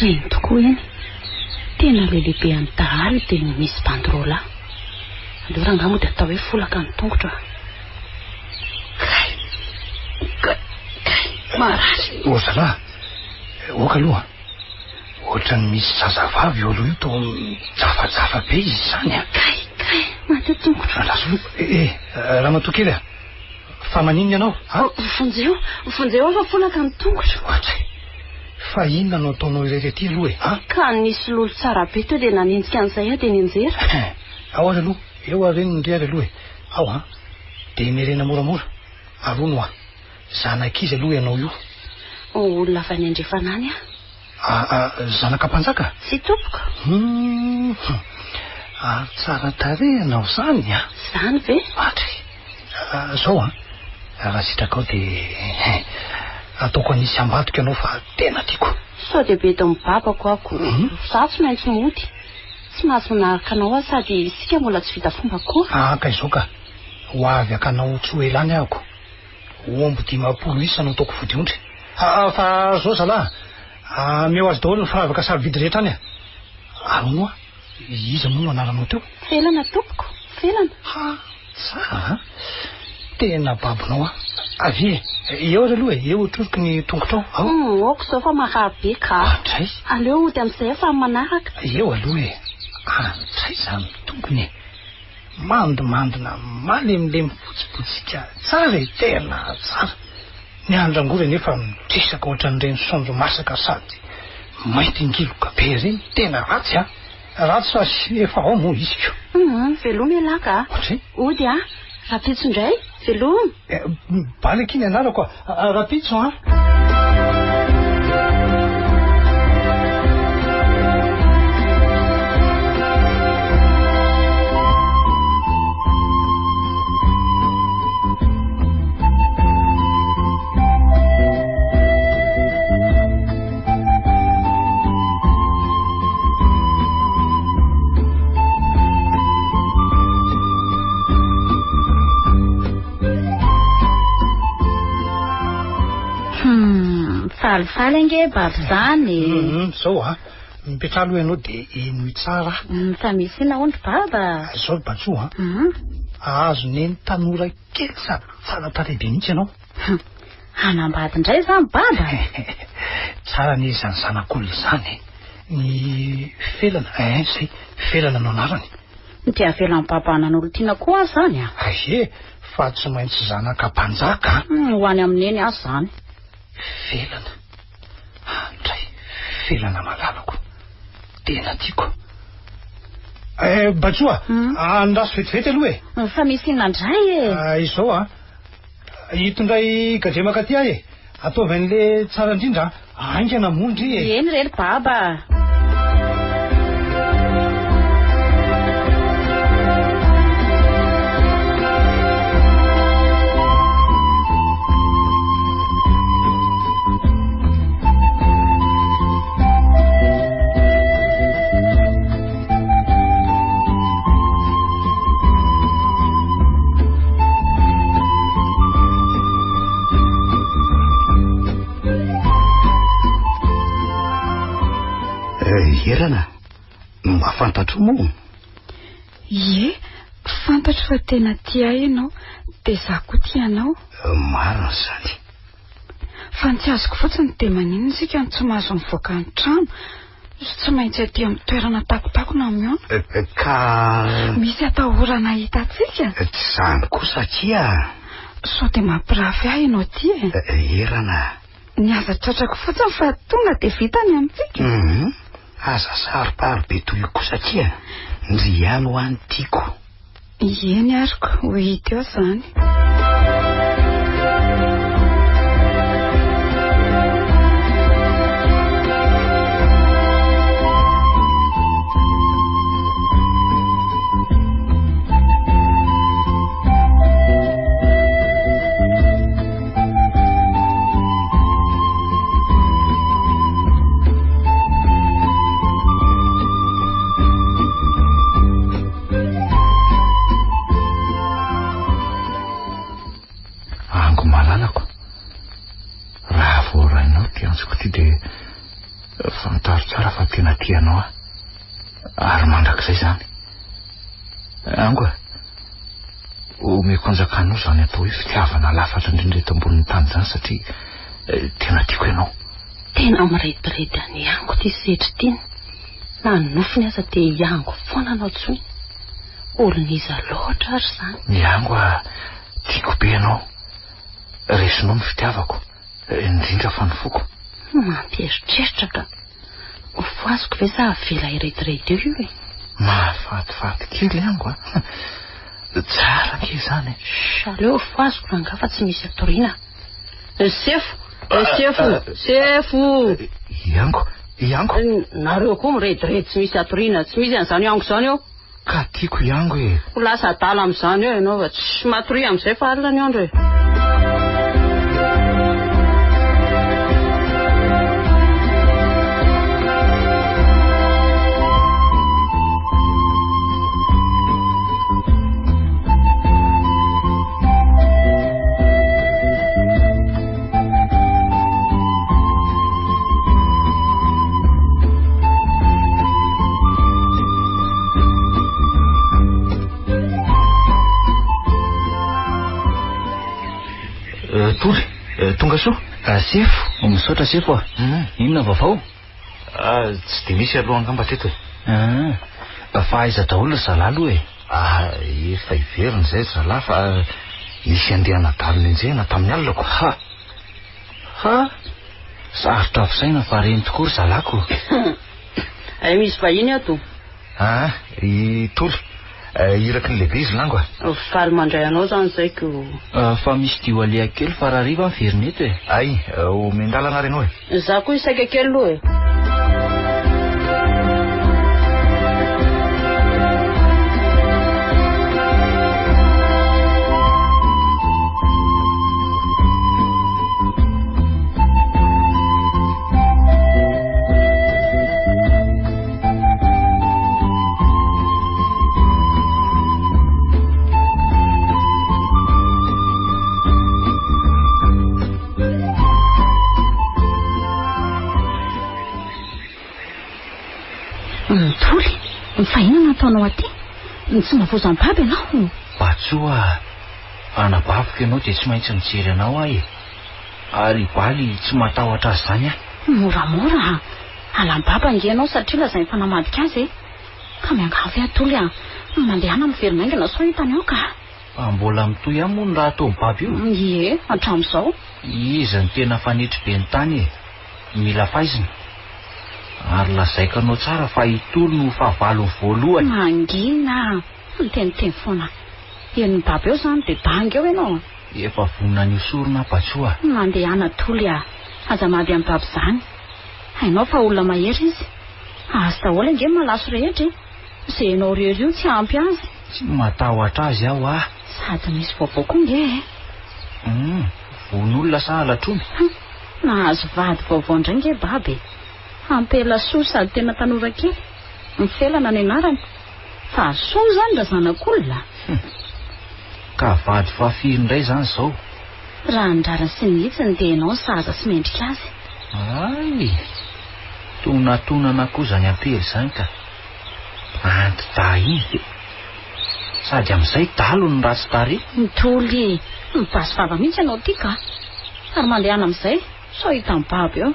Reny tokoa eny. Tena ilay lehibe an'ny dahalo dia misy bandy roa lahy. Aleo rangahy mody atao hoe folaka ny tongotro a. Kay! Kay! Kay! Marary. Ô zalahy, oka aloha. Ohatran'ny misy zazavavy eo aloha io toa mijafajafa be izy izany a. Kay, kay, maty tongotro. Andraso aloha. Eh, eh, ramatoa kely a. Fa maninona ianao? A? Vonjeo, vonjeo aho fa folaka ny tongotro. Ohatray. Fa inona no ataonao irery aty aloha e? A? Ka nisy lolo tsara be teo dia nanenjika an'izay aho dia nianjera. Ao ary aloha, eo ary eny ndry ary aloha e. Ao an. Dia miherena moramora. Arono aho. Zanak'iza aloha ianao io? Olona avy any andrefana any aho. Ah, ah, zanaka mpanjaka? Tsia tompoko. Hum, ary tsara tarehy ianao izany an. Izany ve? Atry. Ah, zao an, raha sitrakao dia ataoko anisy ambadika ianao fa tena tiako. Sao dia bedin'ny babako aho ko. Izaho tsy maintsy mody. Tsy mahazo manaraka anao aho sady isika mbola tsy vita fomba koa. Ah, ka izao ka. Ho avy haka anao tsy ho ela any aho ko. Omby 50 isa no ataoko vodiondry. Ah, fa zao zalahy, ameo azy daholo ny firavaka sarobidy rehetra any a. Ary hono hoa, iza moa no anaranao teo? Felana tompoko, Felana. Ha, tsara an. Tena babonao aho. Avia e, eo ary aloha e, eo otroriko ny tongotrao, ao. Hum, ok izao fa marary be ka. Andray. Aleo hody amin'izay fa amin'ny manaraka. Eo aloha e, andray izany tongony e. Mandimandina malemilemy fotsibotsika tsara e, tena tsara. Ny andrangory anefa mitresaka ohatran'ireny saonjo masaka sady mainty ngiloka be ireny, tena ratsy an! Ratsy fa efa ao moa izy ko. Hum, veloma ialahy ka. Ohatray? Hody an! Rahampitso indray, veloma. Bala akia ny anarako a! Rahampitso an! Hmm, falifaly ange babo zany e. Hmm, zao a, mipetraha aloha ianao dia henoy tsara. Hmm, fa misy inona hono ry baba? Zao ry Batsoa a. Ahazo neny tanora kely sady tsara tarehy be mihitsy ianao. Hanambady indray izany baba? Tsara anie izany zanak'olona izany e. Ny Felana, eh zay, Felana no anarany. Dia avelan'i baba hanan'olon-tiana koa aho izany a? Aie, fa tsy maintsy zanaka mpanjaka a. Ho any amin'i neny aho izany. Felana, andray, Felana malalako. Tena tiako. Eh, Batsoa, andraso vetivety aloha e. Fa misy inona indray e? Ah, izao a. Ito indray gadremaka aty aho e. Ataovy an'le tsara indrindra a. Haingana moa ndry e. Eny re ry baba. Herana, mba fantatro moa? Ie, fantatro fa tena tia ahy ianao, dia izaho koa tia anao. Marina izany. Fa ny tsy azoko fotsiny dia maninona isika no tsy mahazo mivoaka ny trano? Tsy maintsy aty amin'ny toerana takotakona mihaona. Ka... Misy atahorana hahita antsika? Tsy izany kosa akia. Sao dia mampirafy ahy ianao ity e? Erana. Ny aza tratrako fotsiny fa tonga dia vita ny amintsika. Hum, aza saro-paro be toy io kosa akia. Ndry ihany hoa ny tiako. Eny ary ko, ho hita eo izany. Ango malalako, raha voarainao ity antsoko ity dia fantaro tsara fa tena tia anao aho. Ary mandrakizay izany. Ango a, omeko anjakanao izany atao hoe fitiavana lafatra indrindra eto ambonin'ny tany izany satria. Tena tiako ianao. Tena mirediredy an'i Ango ity setry ity. Na ny nofiny aza dia hiango foana no antsoiny. Olon'iza loatra ary izany? Ny Ango a, tiako be ianao. Resinao ny fitiavako, indrindra fa ny foko. Mampieritreritra ka. Ho voazoko ve sa avela hirediredy eo io e? Mahafatifaty kely Ango a. Tsara ange izany e. Shh, aleo ho voazoko rangahy fa tsy misy atoriana. Sefo, sefo, sefo. Iango, Iango. Nareo koa mirediredy tsy misy atoriana, tsy misy an'izany Iango izany eo. Ka tiako Iango e. Ho lasa adala amin'izany eo ianao fa tsy matoria amin'izay fa alina ny andro e. Tory, tonga soa. Sefo, misaotra sefo a. Inona vaovao? Tsy dia misy aloha angamba hatreto e. Ah, fa aiza daholo ry zalahy aloha e? Ah, efa hiverina izay ry zalahy fa nisy andiana dahalo nenjehina tamin'ny alina ko. Ha! Ha! Sarotra afisaina fa reny tokoa ry zalahy ko. Ay, misy vahiny ato. Ah, i Toly. Iraky ny lehibe izy lango a. Faly mandray anao izany izay ko. Fa misy dio aleha kely fa rahariva miverina eto e. Ay, omen-dalana ary ianao e. Za koa hisaika kely aloha e. Mitory, fa inona no ataonao aty? Tsy mba voazam-pabo ianao. Batsoa, anabaviko ianao dia tsy maintsy mijery anao aho e. Ary Baly tsy matahotra azy izany aho. Moramora, Alam-baba ange ianao satria lazainy fa namadika azy e! Ka miangavy aho Toly a! Mandehana miverina haingana sao hitany ao ka! Fa mbola mitohy ihany moa ny raha ataon'i Baba io? Ie, hatramin'izao. Izy no tena fanetry be ny tany e! Mila faizina. Ary lazaiko anao tsara fa i Toly no fahavalony voalohany. Mangina! Miteniteny foana. Henon'i Baba eo izany dia banga eo ianao. Efa vonona ny ho sorona aho Batsoa a! Mandehana Toly a! Aza mady amin'i Baba izany. Hainao fa olona mahery izy. Azy daholo ange ny malaso rehetra e! Izay ianao irery io tsy ampy azy. Tsy matahotra azy aho a! Sady misy vaovao koa ange e! Hum, vono olona sa halatr'omby? Hum, nahazo vady vaovao indray ange Baba e! Ampela soa sady tena tanora kely. Mifelana ny anarany. Fa soa izany ra zanak'olona. Hum. Ka vady fahafiry indray izany izao? Raha ny rariny sy ny hitsiny dia ianao no sahaza sy mendrika azy. Hay! Tonatonana koa izany ampela izany ka. Anti-dahy iny ve? Sady amin'izay dalo no ratsy tarehy. Mitoly e! Mibasy vava mihitsy ianao ity ka! Ary mandehana amin'izay sao hitan'i Babo eo.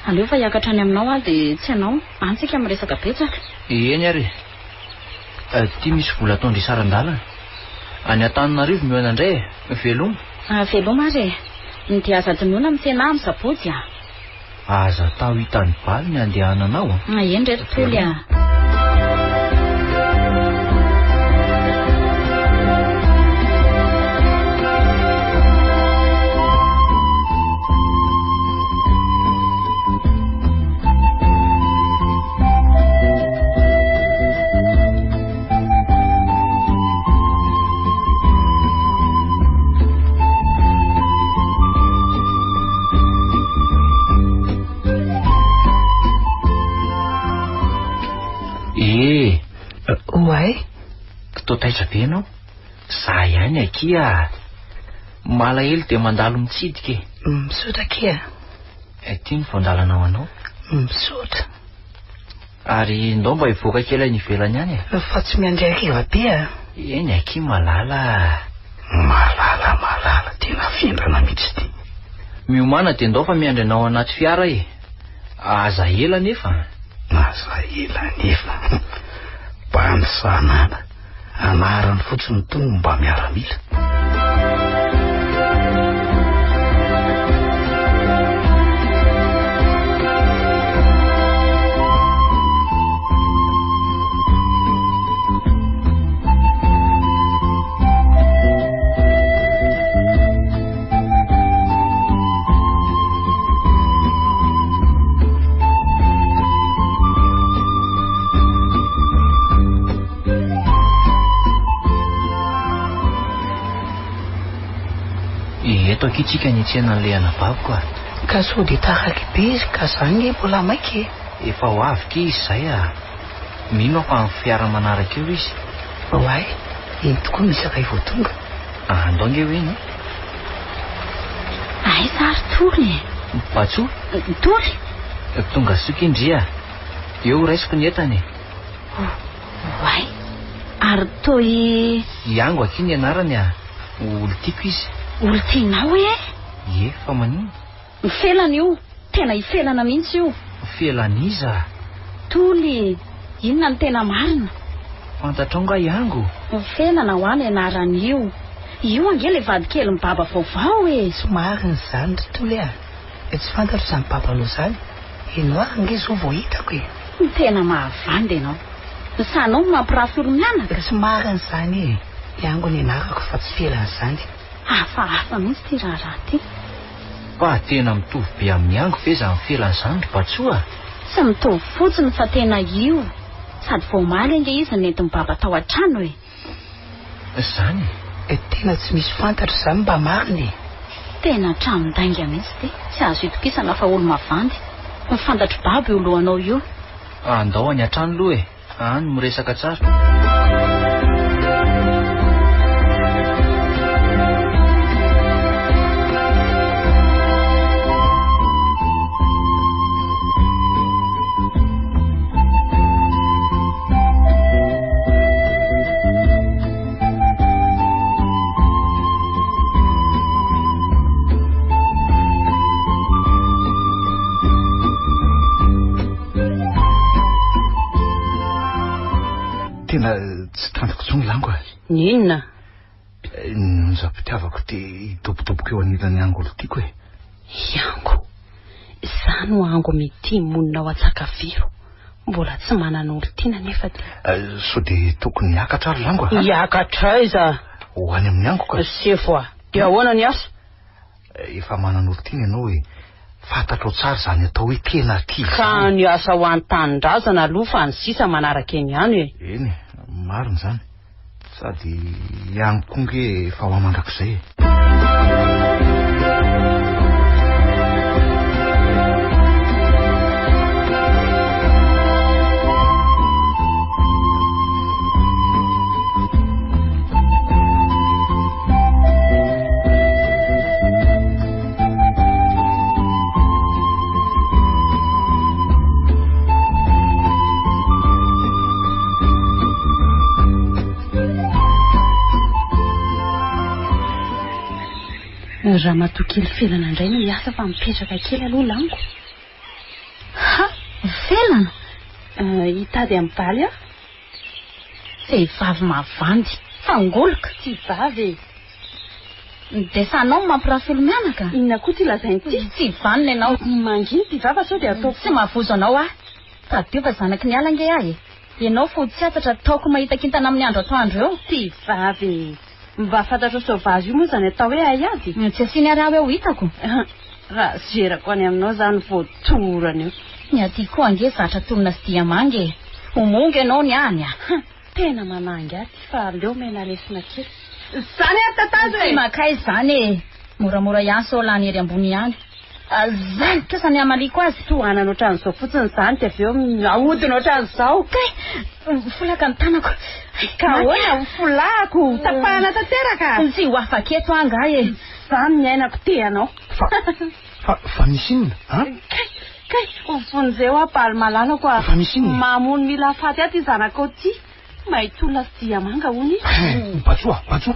Aleo fa hiakatra any aminao aho dia tsy ianao, any tsika miresaka betsaka. Eny ary e. Ity misy vola ataon-dry saran-dalana. Any Antananarivo mihaona indray e. Veloma. Veloma ary e. Ny dia aza adinoina mitsena ahy amin'ny sabotsy a. Aza atao hitan'i Baly ny andehananao a. Eny re ry Toly a. Ee. Oay. Toa taitra be ianao. Za ihany akia. Malahelo dia mandalo mitsidika e. Misaotra akia. Ity ny voandalana ho anao. Misaotra. Ary ndao mba hivoaka kely any ivelany any e. Fa tsy miandry hariva be a. Eny akia malala a. Malala, malala, tena vendrana mihitsy ity. Miomàna dia ndao fa miandry anao anaty fiara e. Aza ela anefa. Aza ela anefa. Bandy sanana. Anarany fotsiny itony no mba miaramila. Eto akia tsika ny tsena an'ilay anabaviko a. Ka sao dia taraky be izy ka za nge mbola maika e. Efa ho avy ky izy izay a. Mino aho fa amin'ny fiara manaraka eo izy. Oay, iny tokoa misy iray vao tonga. Andao nge ho eny e. Aiza ary Toly e? Batsoa? Toly? Tonga soa ky ndry a. Eo raisiko ny entana e. Oay, ary toa i... Iango akia ny anarany a. Olon-tiako izy. Olon-tianao e? Ie, fa maninona? Felana io, tena i Felana mihitsy io. Felan'iza? Toly, inona no tena marina? Fantatrao nga Iango? Felana hoa ny anaran'io. Io ange ilay vadikelin'i Baba vaovao e! Tsy marina izany ry Toly a! Tsy fantatro izany babanao izany. Ianao ary ange izao vao hitako e! Tena mahavandy ianao. Sahinao ny mampirafy olo-mianaka? Tsy marina izany e! Iango ny anarako fa tsy Felana izany. Hafahafa mihitsy ity raharaha ity. Fa tena mitovy be amin'ny ango ve izany felana izany ry Batsoa a? Tsy mitovy fotsiny fa tena io. Sady vao omaly ange izy no nentin'i Baba tao an-trano e. Izany e? Tena tsy misy fantatro izany mba marina e. Tena tranon-dainga mihitsy ity. Tsy azo itokisana fa olo-mavandy. Ny fantatr'i Baba io lohanao io. Andao any an-trano aloha e. Any miresaka tsara. Tena tsy tantiko intsony lango a. Ny inona? Ny onjam-pitiavako te hidobodoboka eo anilan'ny angolo tiako e. Iango. Izaho no ango mitia monina ao Antsakaviro. Mbola tsy manana olon-tiana nefa dia. Eh, sao dia tokony hiakatra ary lango a? Hiakatra aiza? Ho any amin'ny ango ka. Sefo a. Dia ahoana ny asa? Efa manana olon-tiana ianao e. Fantatrao tsara izany atao hoe tena tia izany. Ka ny asa ho an'ny tanindrazana aloha fa ny sisa manaraka eny ihany e. Eny e, marina izany. Sady ihany koa nge efa ho mandrakizay e. Ramatoa kely Felana indray no hiasa fa mipetraka kely aloha lango. Ha! Felana? Hitady amin'ny baly aho. Vehivavy mavandy. Fangoloka. Tsy vavy e. Dia sahinao ny mampirafy olo-mianaka? Inona koa ity lazainy ity? Tsy vanona ianao. Mangina ity vava sao dia ataoko. Tsy mahavozo anao aho. Tadidio fa zanaky ny ala ange aho e. Ianao fody tsy hatatra ataoko mahita kintana amin'ny andro atoandro eo. Ty vavy e. Mba fantatrao sauvage io moa izany atao hoe haiady? Tsy asiany ary aho hoe ho hitako. Raha zerako any aminao izany vao torana eo. Ny aty koa ange zatra tolona sy diamanga e. Ho mongo ianao ny any a. Tena manangy ahy ity fa aleo omena lesona kely. Zany ary tatazo e! Tsy makaiza izany e! Moramora ihany sao lany ery ambony ihany. Zany kosa ny hamaliako azy. Tohanana ohatran'izao fotsiny izany dia avy eo ahodina ohatran'izao. Kay! Mifolaka ny tanako. Ka ahoana? Ho folahako, ho tapahana tanteraka? Tsy ho afaka eto aho angaha e! Izany ny ainako te anao. Fa, fa, fa misy inona? An? Kay! Kay! Vonjeo aho Baly malalako a! Fa misy inona e? Mamono mila hahafaty ahy ity zanakao ity. Mahitolona sy diamanga hono izy. Batsoa, Batsoa,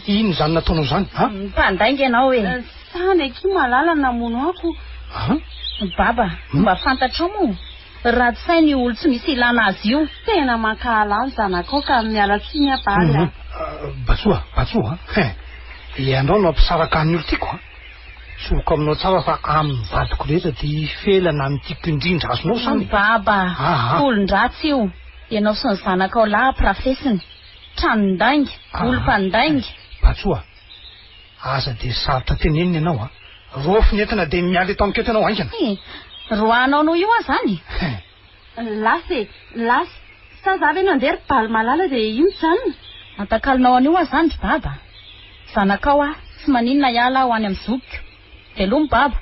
inona izany nataonao izany, an? Mpandainga ianao e! Tany akia malala namono ako. An? Baba, mba fantatrao moa? Ratsy saina io olo tsy misy ilana azy io. Tena mankahala ahy ny zanakao ka miala tsiny aho Bary a. Batsoa, Batsoa a! Hein! Ianao no hampisaraka ny olo-tiako a! Tsoriko aminao tsara fa amin'ny vadiko rehetra dia i Felana no tiako indrindra, azonao izany? Baba, olon-dratsy io. Ianao sy ny zanakao lahy ampirafesiny. Tranon-dainga, olom-pandainga. Batsoa, aza dia sarotra tenenina ianao a! Raofy ny entana dia miala eto amiko eto ianao haingana. He, roahanao noho io aho izany? He. Lasa e, lasa. Sa za ve nandeha ry Baly malala dia io mijanona? Antakalonao an'io aho izany ry Baba. Zanakao aho, tsy maninona hiala aho any amin'ny zokiko. Veloma Baba.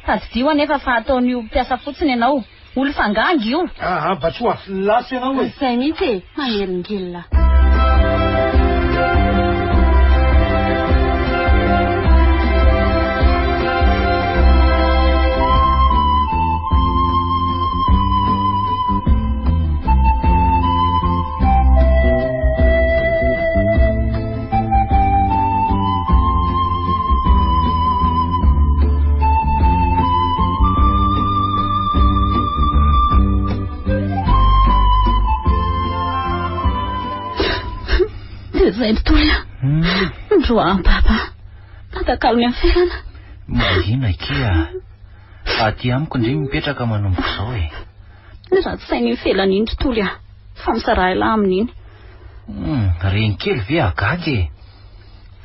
Tadidio anefa fa ataon'io mpiasa fotsiny ianao. Olo fangangy io. Aa Batsoa, lasa ianao e. Izay mihitsy e, manelingelina. Izay mpitory a. Ndroaham-papa. Natakalony amin'ny felana. Mangina akia. Aty amiko ndry mipetraka manomboka izao e. Ratsy saina iny felana iny tontolo a. Fa misaraha elah amin'iny. Hum, reny kely ve hagaga e?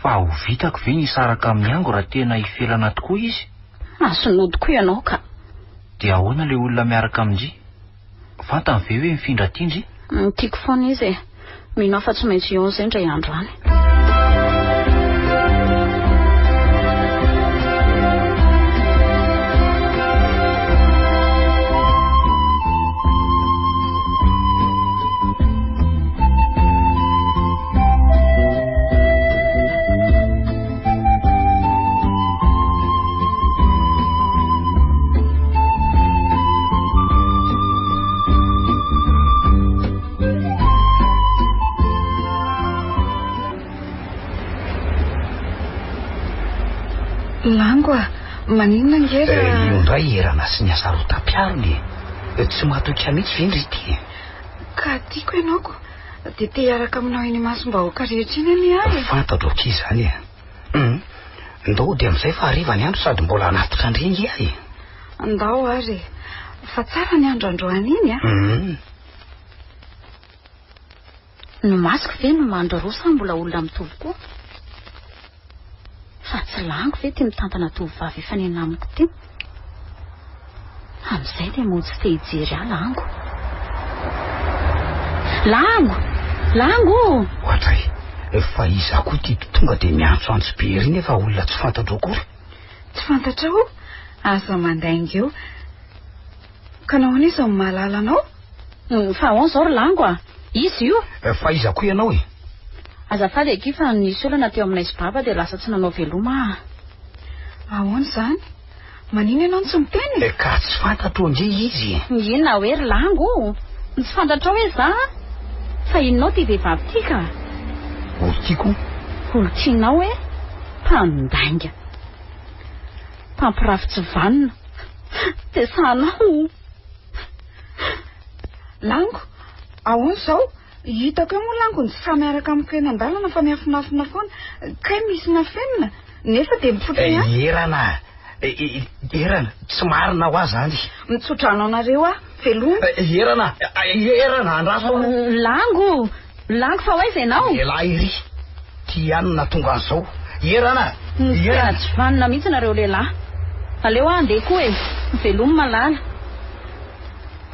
Fa ho vitako ve ny hisaraka amin'i Ango raha tena hifelana tokoa izy? Azon'ody koa ianao ka. Dia ahoana ilay olona miaraka amin-dry? Fantany ve hoe mifindra aty ndry? Tiako foana izy e. Mino aho fa tsy maintsy hihaona izay indray andro any. Lango a, maninona ange raha... Eh, io indray erana sy ny hasarotam-piarony e. Tsy matoky ahy mihitsy ve ndry ity e? Ka tiako ianao ko. Dia te hiaraka aminao eny imasom-bahoaka rehetra eny anie aho e. Fantatro akia izany e. Hum. Ndao hody amin'izay fa hariva ny andro sady mbola hanatitra an-dry ange aho e. Ndao ary e. Fa tsara ny andro androany iny a. Hum. Ny masoko ve no mandro roa sa mbola olona mitovy koa? Fa tsy laniko ve ity mitantana tovovavy efa nena amiko ity? Amin'izay dia mody tsy te hijery ahy Lango. Lango! Lango! Ohatray, fa iza koa ity tonga dia miantsoantso be ery nefa olona tsy fantatro akory? Tsy fantatrao? Aza mandainga eo. Ka nahoana izy no mahalala anao? Fa ahoana izao ry Lango a? Iza io? Fa iza koa ianao e? Azafady akia fa nisy olana teo aminay sy Baba dia lasa tsy nanao veloma aho. Ahoana izany? Maninona ianao no tsy miteny e? Ka tsy fantatro ange izy e. Inona hoe ry Lango? Tsy fantatrao hoe za? Fa inonao ity vehivavy ity ka? Olon-tiako. Olon-tianao e? Mpandainga. Mpampirafy tsy vanona. Dia sahanao. Lango, ahoana izao? Hitako eo moa Lango ny sahy miaraka amiko eny an-dalana fa miafinafina foana. Kay misy nafenina, nefa dia mipoitra ihany. Erana, Erana, tsy marina ho ahy izany. Mitsodrano anareo aho, veloma. Erana, Erana, andraso aloha. Lango, Lango fa ho aiza ianao? Ialahy ery, ty ihany no nahatonga an'izao. Erana, Erana. Tsy vanona mihitsy nareo lehilahy. Aleo aho handeha koa e. Velomy malala.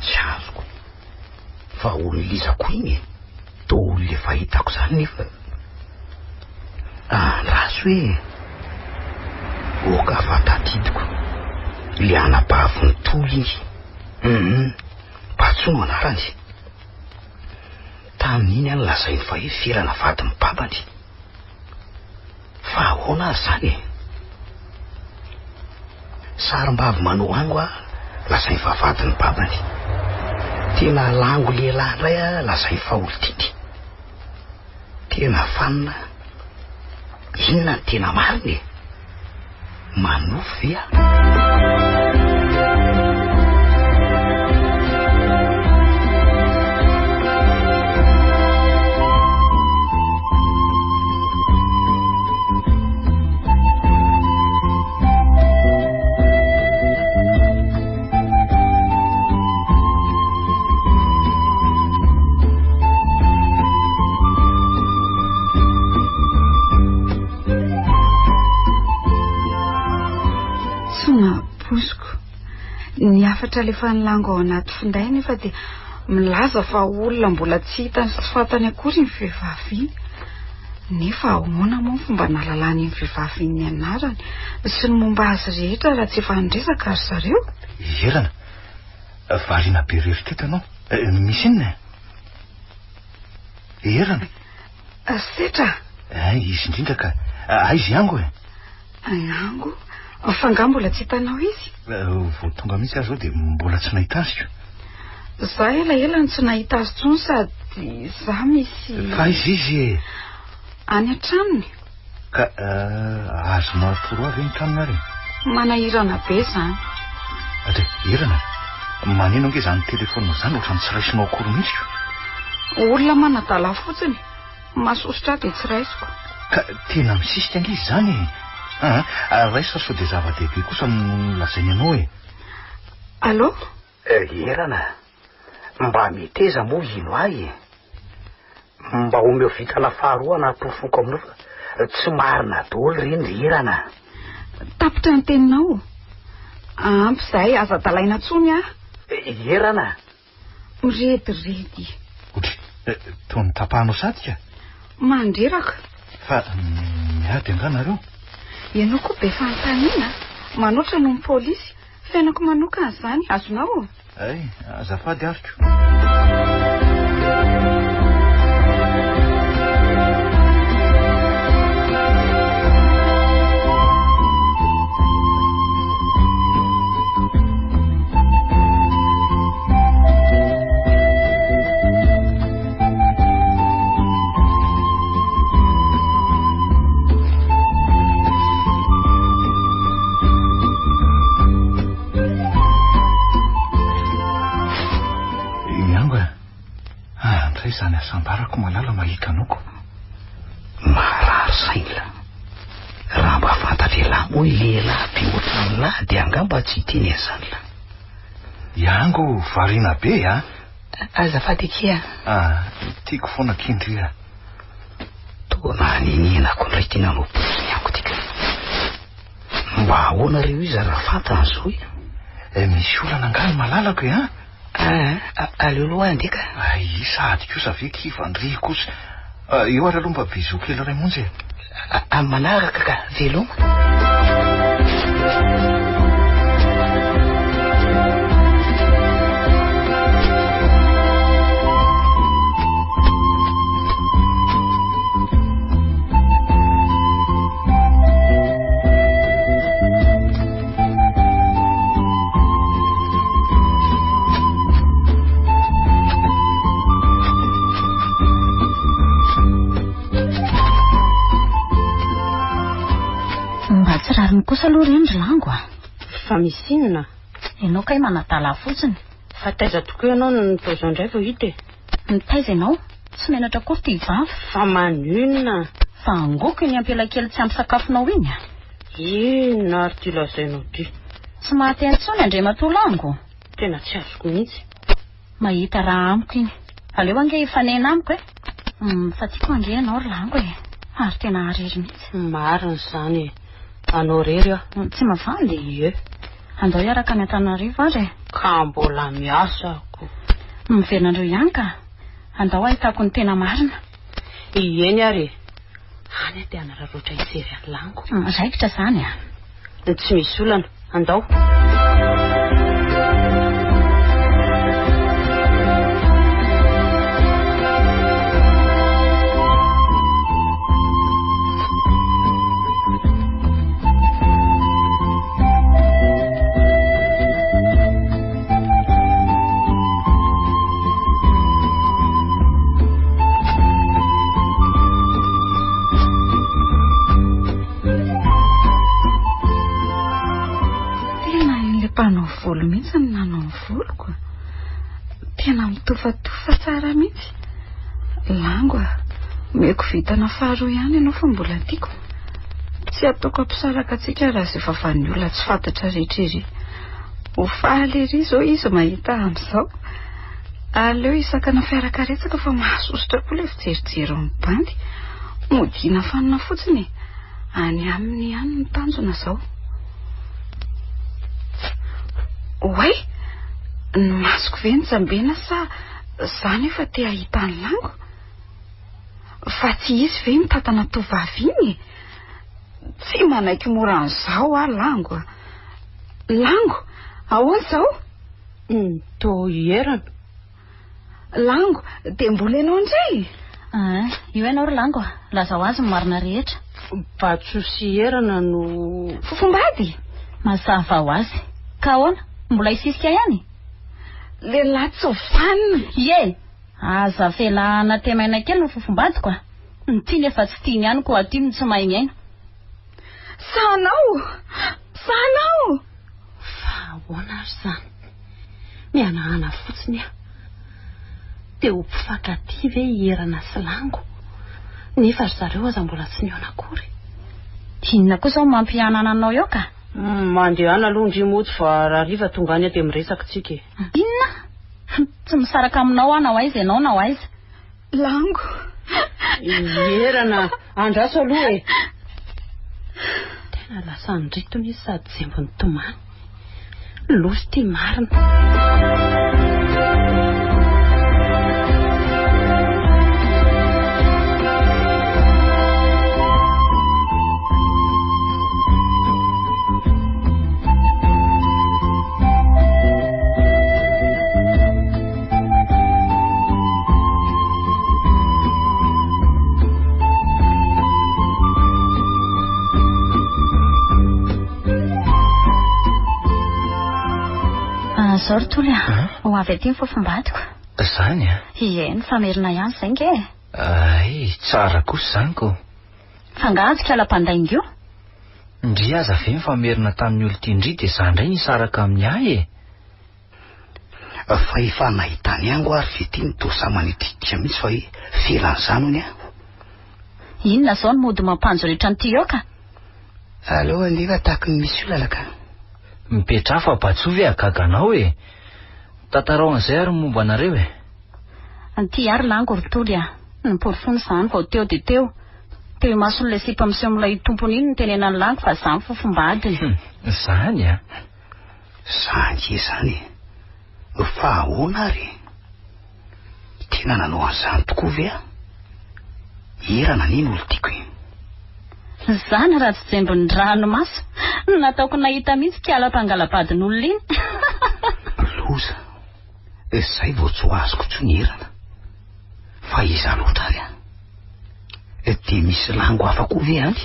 Tsy azoko. Fa olona iza koa iny e? Toa olona efa hitako izany nefa. Andraso e! Oka fa tadidiko. Ilay anabavin'i Toly iny. Hum, Batsoa no anarany. Tamin'iny aho nolazainy fa hoe Felana vadin'ny babany. Fa ahoana ary izany e? Sarim-bavy manohango aho lazainy fa vadin'ny babany. Tena lango lehilahy indray aho lazainy fa olon-tiany. Tena fanina. Inona no tena marina e? Manofy ve aho? Tsy nampoiziko. Ny hafatra alefan'ny lango ao anaty finday nefa dia milaza fa olona mbola tsy hitany sy tsy fantany akory iny vehivavy iny. Nefa ahoana moa ny fomba nahalalany iny vehivavy iny ny anarany sy ny momba azy rehetra raha tsy efa niresaka ry zareo? Ierana, variana be irery teto ianao. Misy inona e? Ierana. Setra. Izy indrindra ka. Aiza i Ango e? Ango? Fa angaha mbola tsy hitanao izy? Vao tonga mihitsy aho izao dia mbola tsy nahita azy ko. Za elaela no tsy nahita azy intsony sady za misy... Fa aiza izy e? Any an-tranony. Ka azonao atoro ahy ve ny tranony ary e? Manahirana be izany. Atre, Irana, maneno ange izany telefaonina izany ohatran'ny tsy raisinao akory mihitsy ko. Olona manadala fotsiny. Mahasosotra ahy dia tsy raisiko. Ka tena misisika ange izy izany e. Aa, raiso fa sao dia zava-dehibe kosa no lazainy anao e. Allô? Erana, mba meteza moa hino ahy e. Mba omeo vintana faharoa anaporofoko aminao fa tsy marina daholo ireny ry Erana. Tapitra ny teninao. Ampy izay, aza adalaina intsony aho. Erana. Mirediredy. Otry, toa notapahanao sady ka. Mandreraka. Fa miady angaha nareo? Ianao koa be fanontaniana. Manoatra noho ny polisy. Fiainako manokana izany, azonao? Ay, azafady ariko. Iango a, andray izany hasambarako malala mahita anao ko. Marary saina. Raha mba fantatr'ialahy moa i lehilahy be ohatran'ilahy dia angamba tsy hiteny an'izany lahy. Iango, variana be a. Azafady akia. Ah, tiako foana kindry a. Toa naninenako indray ity nanao paoziny amiko ity ka. Mba ahoana reo izy raha fantany izao e? Eh, misy olana angaha ny malalako e, an? Ah, aleo aloha andeha ka. Ay, sady kosa ve kivandry kosa. Ah, eo ary aloha mba bisous kely iray monja e. Amin'ny manaraka ka, veloma. Mba tsy rariny kosa aloha ireny ry lango a. Fa misy inona? Ianao kay manadala fotsiny. Fa taiza tokoa ianao no nitaiza indray vao hita e? Mitaiza ianao? Tsy menatra akory ity vava. Fa maninona? Fa angoko iny ampelakely tsy ampy sakafonao iny a. Inona ary ity lazainao ity? Tsy mahateny intsony Andriamatoa Lango. Tena tsy azoko mihitsy. Mahita raha amiko iny. Aleo ange hifanena amiko e. Fa tiako ange ianao ry Lango e. Ary tena arery mihitsy. Marina izany e. Anao irery aho. Tsy mavandy? Ie. Andao hiaraka any Antananarivo ary e. Ka mbola miasa aho ko. Miverina andreo ihany ka. Andao ahitako ny tena marina. Ieny ary e. Any aho te hanararaotra hijery an'i Lango. Raikitra izany a. Tsy misy olana. Andao. Tolo mihitsy no nanao ny voloko. Tena mitofatofa tsara mihitsy. Lango a, omeko vintana faharoa ihany ianao fa mbola tiako. Tsy ataoko hampisaraka antsika raha izay vavan'ny olona tsy fantatra rehetra ery. Ho faly ery izao izy mahita ahy amin'izao. Aleo hisakana fiarakaretsaka fa mahasosotra koa ilay fijerijery ny bandy. Modiana fanina fotsiny e. Any aminy ihany ny tanjona izao. Oay! Ny masoko ve no jambena sa za nefa te hahita an'i Lango? Fa tsy izy ve mitantana tovovavy iny e? Tsy manaiky mora an'izao aho Lango a! Lango, ahoana izao? Toa hierana. Lango, dia mbola ianao indray? Ah, io ianao ry Lango a! Lazao azy ny marina rehetra. Batso sy Herana no. Fofombady? Mazava ho azy. Ka ahoana? Mbola hisisika ihany? Lehilahy tsy vanona! Ie! Aza avela hanatemaina kely ny fofombadiko a! Ny tiany efa tsy tiany ihany koa aty no tsy mahay miaina. Sahanao! Sahanao! Fa ahoana ary izany? Mihanahana fotsiny aho. Dia ho mpifankatia ve i Herana sy Lango? Nefa ry zareo aza mbola tsy nihaona akory. Inona koa izao no mampihanahana anao eo ka? Mandehana aloha ndry mody fa rahariva tonga any aho dia miresaka tsika e. Inona? Tsy misaraka aminao aho na ho aiza ianao na ho aiza. Lango. Ierana, andraso aloha e. Tena lasa andritony izy sady jembon'ny tomany. Loza ity marina. Ah, zao ry Toly a, ho avy aty ny fofombadiko. Zany a? Ie, ny famerina ihany izay nge. Ay, tsara kosa izany ko. Fa angaha tsy kala mpandainga io? Ndry aza ve nifamerina tamin'ny olon-tian-dry dia za indray nisaraka amin'ny ahy e. Fa efa nahitany ango ary ve ty no toa samy manitikitika mihitsy fa hoe felan'izany hono an? Inona izao no mody mampanjoretra an'ity eo ka? Aleo andeha fa tahaky ny misy olana ka. Mipetraha fa Batsoa ve hahagaga anao e? Tantarao an'izay ary ny momba anareo e. An'ity ary lango ry Toly a! Ny porofony izany vao teo dia teo. Teo imason'ilay sipa miseho amin'ilay tompony iny no tenenan'i Lango fa izany fofombadiny. Hum, izany a! Za ange izany e! Fa ahoana ary e? Tena nanao an'izany tokoa ve aho? Erana anie ny olon-tiako e! Izany raha tsy jembin'ny ranomaso no nataoko nahita mihitsy kala mpangala-badin'olona iny. Loza! Izay vao tsy ho azoko intsony erana. Fa iza loatra ary aho? Dia misy lango hafa koa ve any?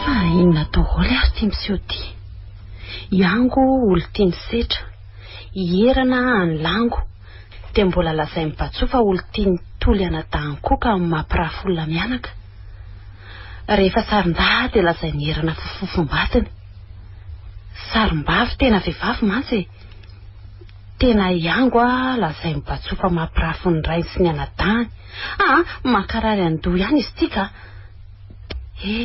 Fa inona daholo ary ity miseho ity? Iango olon-tian'i Setra, Ierana an'i Lango, dia mbola lazain'i Batsoa fa olon-tian'i Toly anadahiny koa ka mampirafy olona mianaka. Rehefa sarin-dahy dia lazain'i Ierana fa fofombadiny. Sarim-bavy tena vehivavy mantsy e! Tena hiango aho lazain'i Batsoa fa mampirafy ny rainy sy ny anadahiny. Aa, mankarary an-doha ihany izy ity ka! He,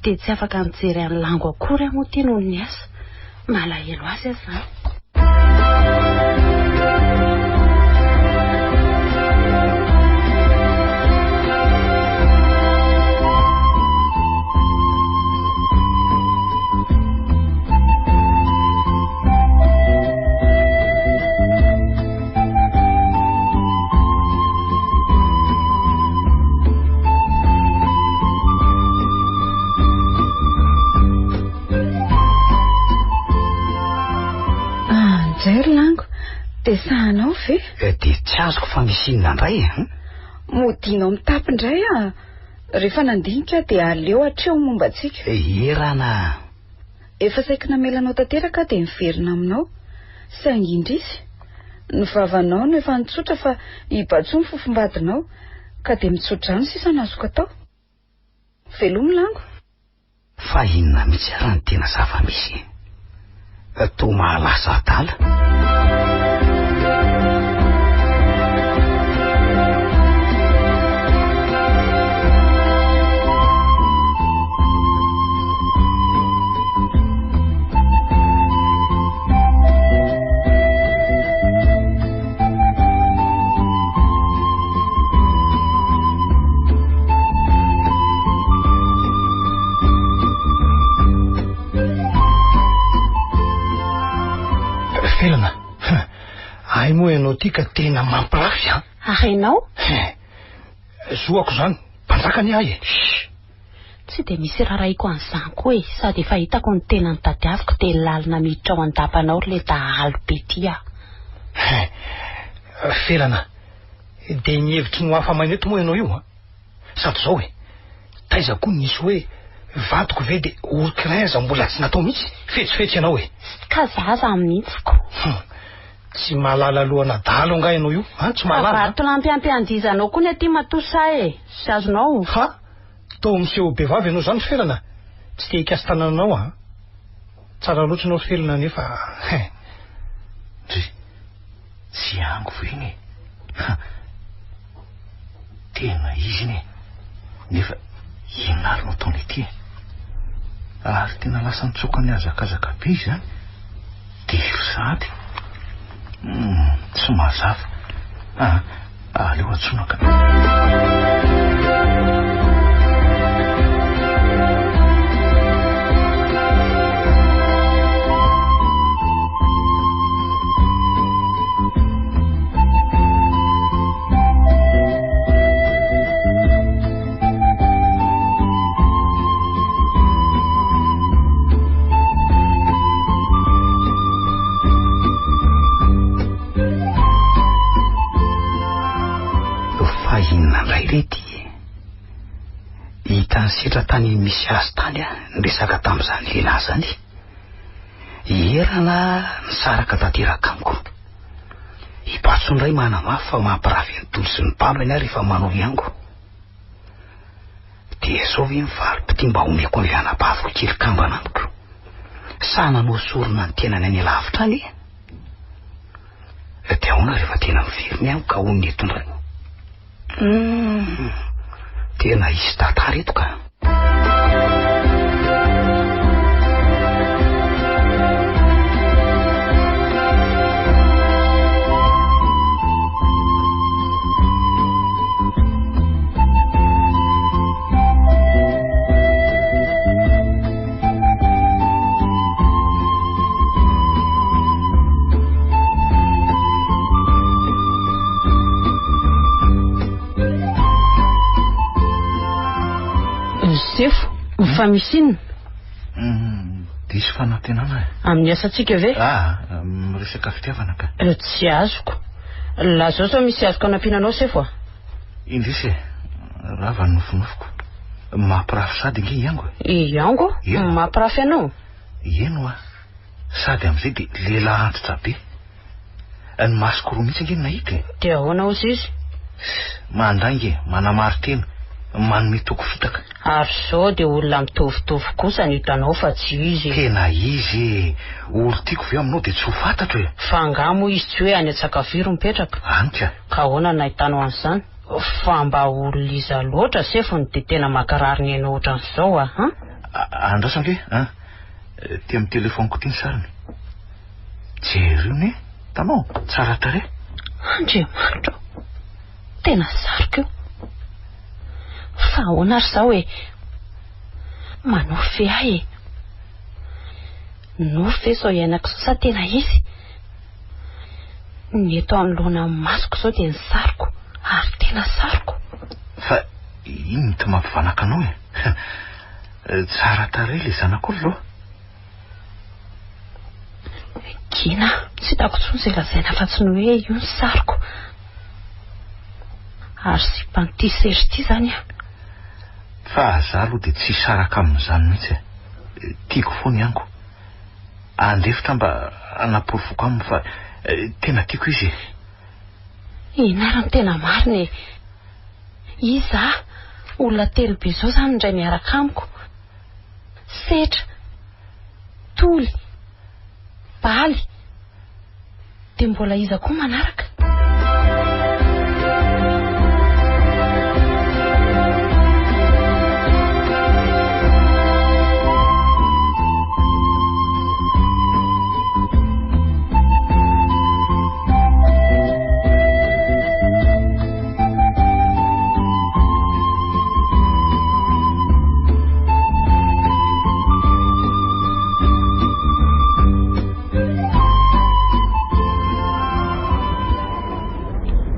dia tsy afaka nijery an'i Lango akory aho moa ity noho ny asa. Malahelo azy aho izany. azoko fa misy inona indray e? Hum? Modianao mitapy indray ah. Rehefa nandinika aho dia aleo hatreo ny momba antsika. Erana. Efa saiky namela anao tanteraka aho dia niverina aminao. Saingy indrisy. Ny vavanao no efa nitsotra fa i Batsoa ny fofombadinao. Ka dia mitso-drano sisa no azoko atao. Velomy lango. Fa inona mihitsy ary ny tena zava-misy e? Toa mahalasa adala. Felana, hay moa ianao ity ka tena mampirafy an! Ary ianao? Zoako izany, mpanjaka anie ahy e! Tsy dia misy rarahiko an'izany koa e, sady efa hitako ny tena notadiaviko dia lalina miditra ao an-dapanao ry le dahalo be ty ah. Hein, Felana, dia ny hevitry ny ho afa-maina eto moa ianao io an? Sady izao e, taiza koa nisy hoe vadiko ve dia ory-quinze mbola tsy natao mihitsy? Fetsifetsy ianao e. Ka zaza mihitsy ko. Hum, tsy mahalala lohan'adalo angaha ianao io an? Tsy mahalala an? Vatolampy ampiandizanao koa ny aty matoa sahy e, tsy azonao. Ha! Toa miseho be vava ianao izany Felana, tsy te hikasi-tanana anao aho. Tsara loatra ianao Felana nefa hein. Ndry, tsy ango ve iny e? Ha! Tena izy iny e! Nefa inona ary no ataony ety e? Ary tena lasa nitsoaka nihazakazaka be izany. Diso sahady. Hum, tsy mazava. Ah, aleo antsoina ka. Fa inona indray re ity e? Hitan'i Setra tany misy azy tany aho niresaka tamin'izany lehilahy izany. Ierana nisaraka tanteraka amiko. I Batso indray manamafy fa mampirafy an'i Tolo sy ny babany aho rehefa manao hiango. Dia izao ve ny valim-pitia mba omeko an'ilay anabaviko kely kambana amiko? Sa nanao sorona ny tenany any alavitra any e? Dia ahoana rehefa tena miverina amiko ka honina eto indray? Hum, tena hisy tantara eto ka. Sefo, fa misy inona? Diso fanantenana e. Amin'ny asantsika ve? Ah, miresaka fitiavana ka. Tsy azoko. Lazao sao misy azoko anampiana anao sefo a. Indrisy e, rava ny nofinofiko. Mampirafy sady ange i Ango e. I Ango? Eny. Mampirafy anao? Eny hoa. Sady amin'izay dia lehilahy antitra be. Ny masoko roa mihitsy ange no nahita e. Dia ahoana hozy izy? Mandainga e, manamari-tena, manome toky fitaka. Ary izao dia olona mitovitovy kosa no hitanao fa tsy izy e. Tena izy e! Olon-tiako ve aminao dia tsy ho fantatro e! Fa angaha moa izy tsy hoe any Antsakaviro mipetraka? Any ka. Ka ahoana no nahitanao an'izany? Fa mba olona iza loatra sefo no dia tena mankarary ny ainao ohatran'izao a! An? Andraso ange an! Ty amin'ny telefaoniko ty ny sariny. Jereo ne! Hitanao? Tsara tarehy. Andriamanitra ô! Tena sariko io. Fa ahoana ary izao e? Manofy ve ahy e? Nofy ve izao iainako izao sa tena izy? Ny eto anoloana amin'ny masoko izao dia ny sariko, ary tena sariko. Fa inona ity mampivanaka anao e? Tsara tarehy ilay zanak'olona ô! Gina, tsy hitako intsony izay lazaina afa-tsy ny hoe io ny sariko. Ary sipan'ity sery ity izany aho. Fa za aloha dia tsy hisaraka amin'izany mihitsy e. Tiako foana i Ango. Andefitra mba hanaporofoko aminy fa tena tiako izy e. Inona ary no tena marina e? Iza? Olona telobe izao izany indray miaraka amiko. Setra. Toly. Baly. Dia mbola iza koa manaraka?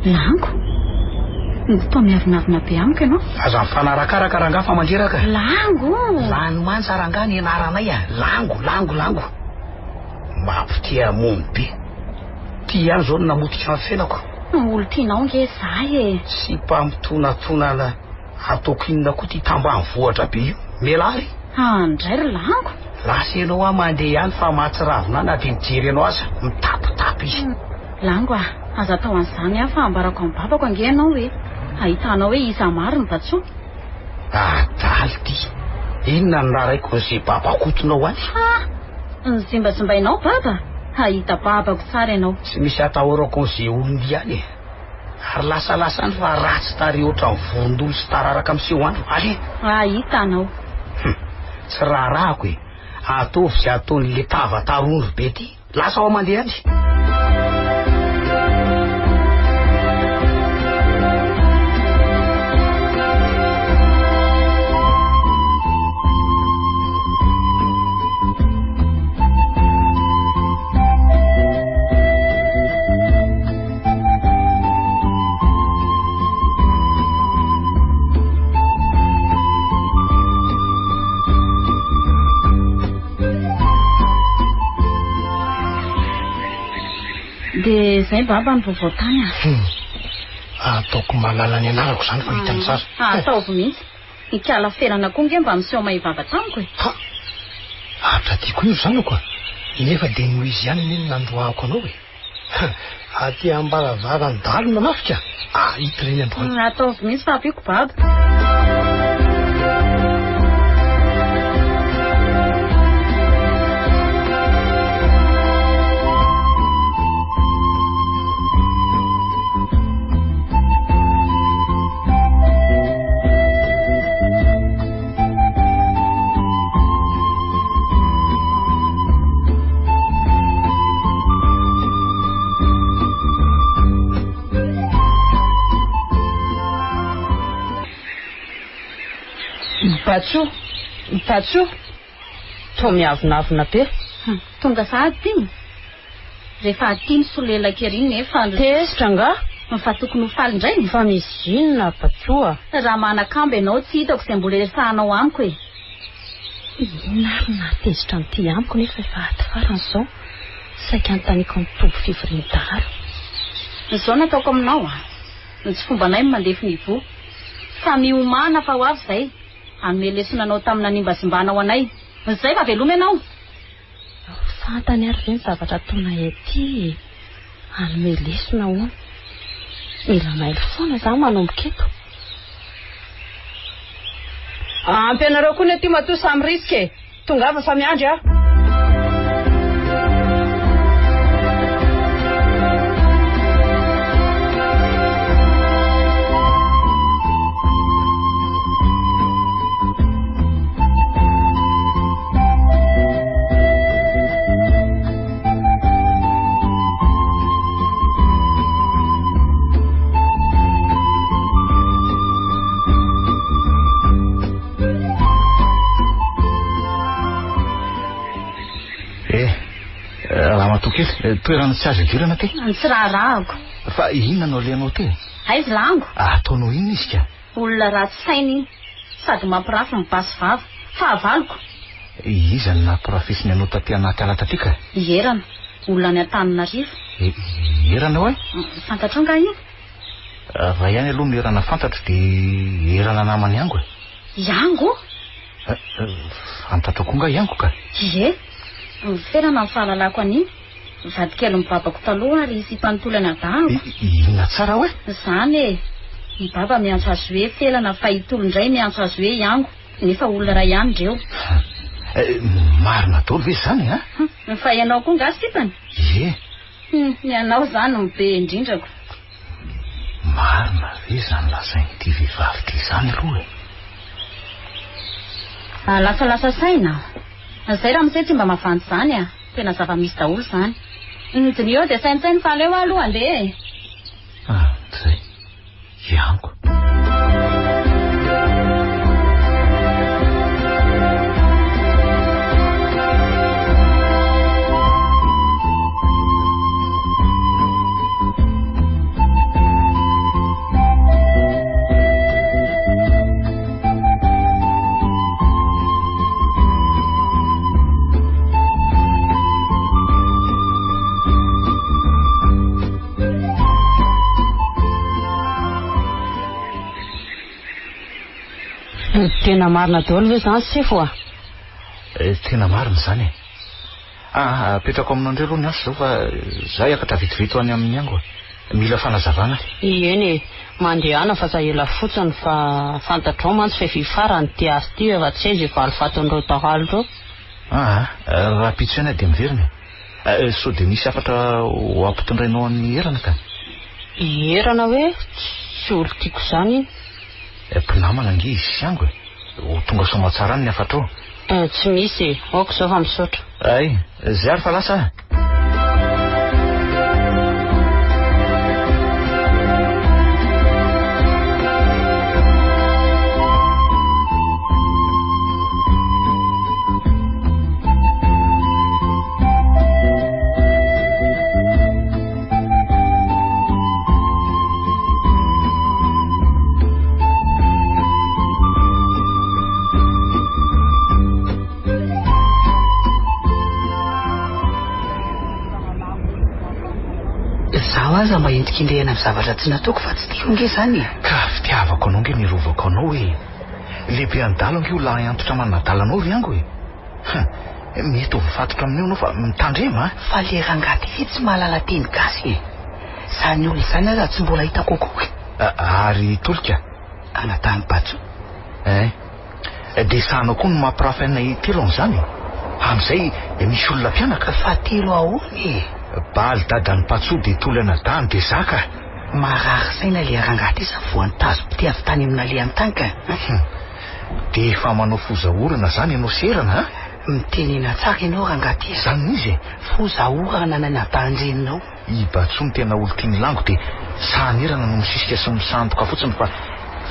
Lango, toa miavonavona be amiko ianao. Aza mifanarakaraka rangahy fa mandreraka. Lango! Lany manja rangahy ny anaranay a. Lango, lango, lango. Mampitia hamono be. Ty ihany izao no namotika ny fiainako. Olon-tianao nge za e. Tsy mpamitonatonana ataoko inona koa ty tambanivohitra be io. Mialà ary. Andray ry lango. Lasa ianao aho mandeha ihany fa mahatsiravina ahy na dia mijery anao aza. Mitapitapy izy. Lango a, aza atao an'izany aho fa ambarako amin'ny babako ange ianao e. Ahitanao hoe iza marina Batsoa. Adala ity. Inona no naraiko an'izay babakotonao any? Ha! Nozimbazimbainao baba? Hahita babako tsara ianao. Tsy misy atahorako an'izay olon-dia any e. Ary lasalasa any fa ratsy tarehy ohatran'ny vorondolo sy tararaka miseho andro. Allez! Hahita anao. Hum! Tsy raharahako e. Ataovy izay ataon'ilay tava tarondro be ity. Lasa aho mandeha any. Dia izay baba ny vaovao tany ah. Hmm. Ataoko malala ny anarako izany fa hitany tsara. Ah, ataovy mihitsy. Ikala ferana koa nge mba miseho mahivava tamiko e. Ha! Atra tiako io ry zanako a. Nefa dia noho izy ihany anie no nandroahako anao e. Aty ambaravaran'ny dahalo nanafika? Ah, ito ireny androany. Hmm, ataovy mihitsy fa ampiako baba. Batsoa, Batsoa, toa miavonavona be. Hmm, tonga sahady ity. Rehefa aty ny solelaka ery nefa. Tezitra angaha? Fa tokony ho faly indray. Fa misy inona Batsoa? Raha manakambo ianao tsy hitako izay mbola iresahanao amiko e. Inona ary no nahatezitra an'ity amiko nefa efa aty farany izao, saika anontaniako ny tompo fivorian'ny dahalo. Izao no ataoko aminao a! Ny tsy fombanay ny mandefy ny voa. Fa miomàna fa ho avy izay, hanome lesona anao tamin'ny nanimbazimbanao anay. Izay fa veloma ianao! Fantany ary ve ny zavatra ataonay aty e? Hanome lesona hono. Mila mailo foana za manomboka eto. Ampy anareo koa ny aty matoa samy risika e! Tongava fa miandry aho. Eh, ramatoa kely, eh, toerana tsy azo idirana ty. Tsy raharahako. Fa inona no alehanao ty? Aiza lango? Ataonao inona izy ka? Olona ratsy saina iny. Sady mampirafy ny basy vava. Fahavaloko. Iza no nampirafesiny anao taty anaty ala taty ka? Ierana. Olona any Antananarivo. Ierana hoe? Fantatrao angaha iny? Raha ihany aloha ny erana fantatro dia erana naman'i Ango e. I Ango? Fantatrao koa nga i Ango ka? Ie. Miferana ny fahalalako an'iny. Vadikelin'i babako taloha ary sipan'i Toly anadahako. Inona tsara hoe? Izany e. I baba miantso azy hoe Felana fa i Toly indray miantso azy hoe i Ango. Nefa olona iray ihany ireo. Marina daholo ve izany a? Fa ianao koa nga sipany? Ie. Ianao izany no be indrindrako. Marina ve izany lazain'ity vehivavy ity izany aloha e? Lasalasa saina aho. Izay ramose tsy mba mavandy izany a. Tena zava-misy daholo izany. Diniho eo dia saintsaino fa aleo aho aloha handeha e. Ah, izay. Iango. Tena marina daholo ve izany sefo a? Eh, tena marina izany e. Ah, apetrako aminao indray aloha ny asa izao fa za hiakatra vetivety ho any amin'ny ango. Mila fanazavana aho. Eny e, mandehana fa aza ela fotsiny fa fantatrao mantsy fa efa hifarany ity asa ity efa tsy hay izay valifatin'ireo dahalo ireo. Ah, rahampitso ihany aho dia miverina e. Eh, sao dia misy hafatra ho ampitondrainao an'i Erana ka? I Erana hoe? Tsy olo-tiako izany iny. Eh, mpinamana ange izy sy Ango e. Ho tonga soamatsara any ny hafatrao. Eh, tsy misy e. Ok izao fa misaotra. Ay, zay ary fa lasa ah. Izaho aza mba endrikendrehana amin'ny zavatra tsy nataoko fa tsy tiako nge izany e. Ka fitiavako anao nge nirovako anao e. Lehibe adala ange io lahy antitra manadala anao ry ango e. Hum, mety ho voafatotra amin'io ianao fa mitandrema a. Fa le rangahy ty ve tsy mahalala teny gasy e? Zany olona izany aza tsy mbola hitako akory. Ary Tolika? Anadahin'i Batso. Ein. Dia sahanao koa ny mampirafy anay telo amin'izany e? Amin'izay misy olona mpianaka. Fa telo ahoana e? Baly dadan'i Patso dia Toly anadahiny dia za ka. Marary saina le rangahy ty sa voan'ny tazo-pitia avy tany amin'ny nalehany tany ka. Hum. Dia efa manao foza orana zany ianao sy Erana a? Mitenena tsara ianao rangahy ty a. Zany no izy e. Foza orana ny anadahin-dreninao. I Batsoa no tena olon-tian'i Lango dia sahan'i Erana no misisika sy misandoka fotsiny fa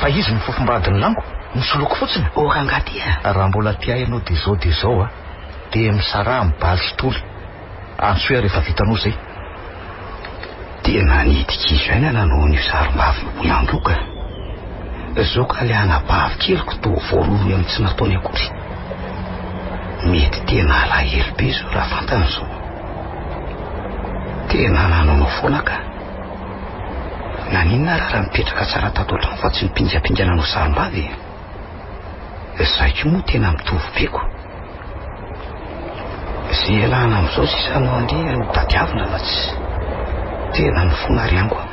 fa izy no fofombadin'i Lango, misoloky fotsiny. Oh rangahy ty a. Raha mbola tia ahy ianao dia izao dia izao a. Dia misaraha amin'ny Baly sy Toly. Antsoy aho rehefa vitanao izay. Tena nidika aina nanao an'io sarim-bavy io andro io ka. Zao ka ilay anabavy keliko toa voarohirohy amin'ny tsy nataony akory. Mety tena alahelo be izao raha fantany izao. Tena nanaonao foana ka. Naninona ary raha nipetraka tsara tato an-trano fa tsy nipingapinga nanao sarim-bavy e? Izay koa moa tena mitovy be ko. Izay ialana amin'izao sisa no andeha no tadiavina fa tsy tena mifona ry ango a.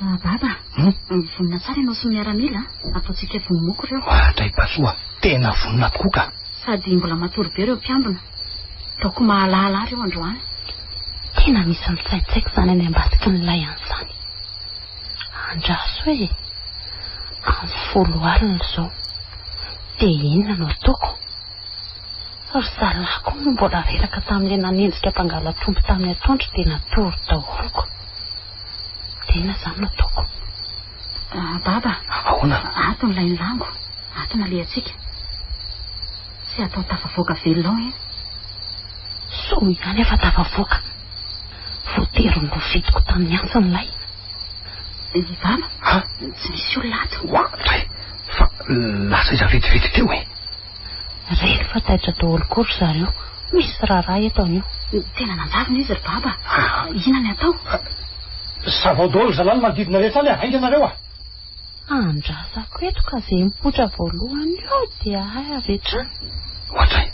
Ah, Baba, hmm? vonona tsara ianao sy ny miaramila, ataontsika vonomoko ireo. Ah, dray Basoa, tena vonona tokoa ka. Sady mbola matory be ireo mpiambina. Ataoko mahalala ireo androany. Tena misy mitsaitsaiko izany any ambadiky ny lay any izany. Andraso e! Amin'ny folo alina izao. Dia inona no ataoko? Ry zalahy koa moa mbola reraka tamin'ilay nanenjika mpangalatr'omby tamin'ny atoandro dia natory daholo ko. Dia inona izany no ataoko? Ah, baba. Ahoana? Ato ny lain'ny lango. Ato no alehantsika. Tsy atao tafavoaka velona ao iny. Soa ihany aho fa tafavoaka. Voatery novidiko tamin'ny antsy ny lay. I baba? Ha? Tsy misy olona ato. Oa, dray. Fa lasa iza vetivety teo e? Reny fa taitra daholo koa ry zareo. Misy raharaha eto anio. Tena nanjavona izy ry baba. Inona ny atao? Savao daholo zalahy ny manodidina rehetra any a! Haingana nareo a! Andrasako eto ka ze mipoitra voalohany eo dia ahy avy hatrany. Ohatray!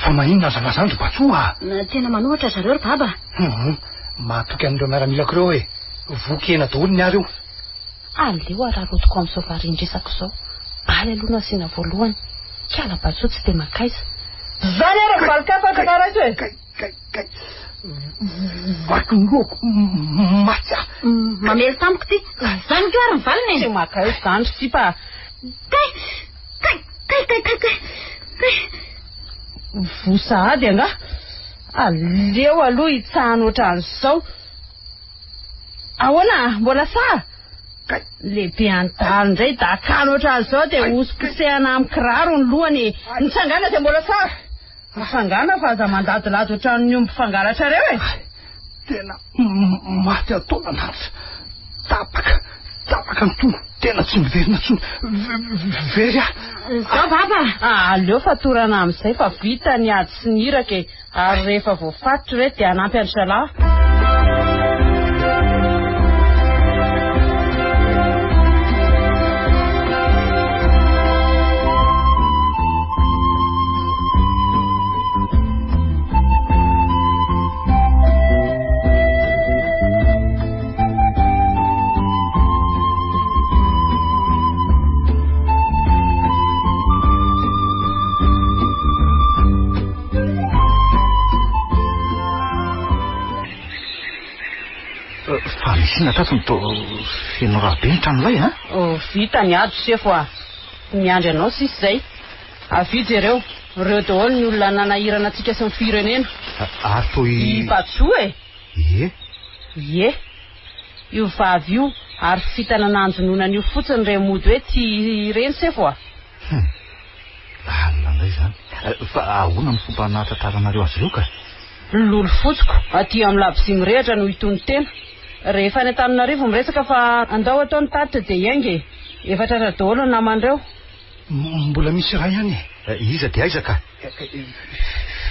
Fa maninona zalahy zany ry Batsoa a! Tena manohitra zareo ry baba. Hum, mahatoky an'ireo miaramilako ireo e! Voky hena daholo ny ahy ireo. Aleo araraotiko amin'izao varian-dresaka izao. Baly aloha no asiana voalohany. Kiala Batsoa tsy dia mankaiza. Zany ary ny valin-kafatra ka raiso e! Kay, kay, kay. Vaky ny lohako, maty aho. Mamely tamiko ity. Zany koa ary ny valiny e! Tsy mankaiza izany ry sipa a! Kay! Kay! Kay, kay, kay, kay! Kay! Voa sahady angaha? Aleo aloha hitsahana ohatran'izao. Ahoana? Mbola sahy? Kay! Lehibe an-dalo indray dakana ohatran'izao dia hosoposehana amin'ny kiraro ny lohany e! Mitsangàna dia mbola sahy! Mitsangàna fa aza mandadilady ohatran'ny omby fangalatra reo e! Tena maty an-taolana aza. Tapaka, tapaka ny tongoko, tena tsy miverina intsony. Very aho. Izao baba! Aleo fatorana amin'izay fa vita ny ady sy ny iraka e! Ary rehefa voafaritra ireto dia hanampy an-dry zalahy. Fa misy inona tato no toa feno rà be ny tranolay a? Oh, vita ny ady sefo a! Miandry anao sisa izay. Avia jereo, ireo daholo ny olona nanahirana antsika sy ny firenena. Ary toa i. I Batsoa e! Ie. Ie. Io vavy io ary fitana nanjononana io fotsiny ireny mody hoe tia ireny sefo a! Hum. Lalina indray izany. Fa ahoana no fomba nahatratraranareo azy ireo ka? Lolo fotsiko, aty amin'ny labozia mirehitra no hitono tena. Rehefa any Antananarivo miresaka fa andao atao ny tatitra dia hiainga e. Efa tratra daholo ny naman'ireo. Mbola misy iray ihany e. Iza dia aiza ka?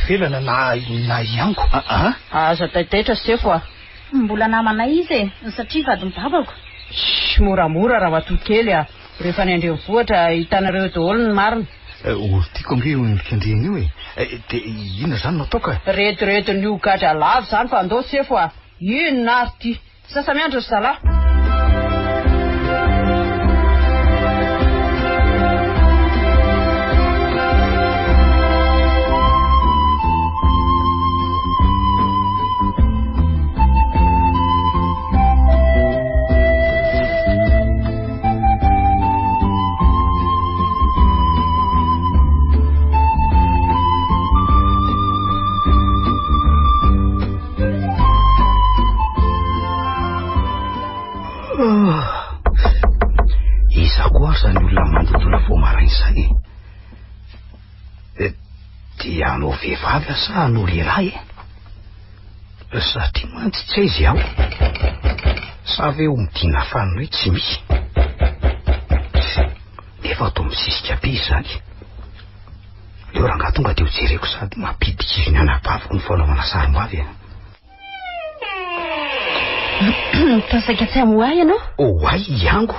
Felana na na Iango. Aa? Aza taitaitra sefo a. Mbola namanay izy e, satria vadin'ny babako. Shh, moramora ramatoa kely a. Rehefa any an-drenivohitra hitanareo daholo ny marina. Olo tiako ange io endrikendrehina io e. Dia inona izany no atao ka? Rediredin'io gadra lava izany fa andao sefo a. Inona ary ity? Sasa-miandry ry zalahy. Iza koa ary izany olona mandodona vao maraina izany e? Eh, dia hanao vehivavy aho sa hanao lehilahy e? Satria mantsy tsy aiza iaho. Sa ve ho midina fanina hoe tsy misy? Nefa atao misisika be izany. Leo rangahy tonga dia ho jereko sady mampidi-kizo ny anabaviko ny fanaovana sarim-bavy a. Toa saika tsy hamoha ahy ianao? Oay, Iango.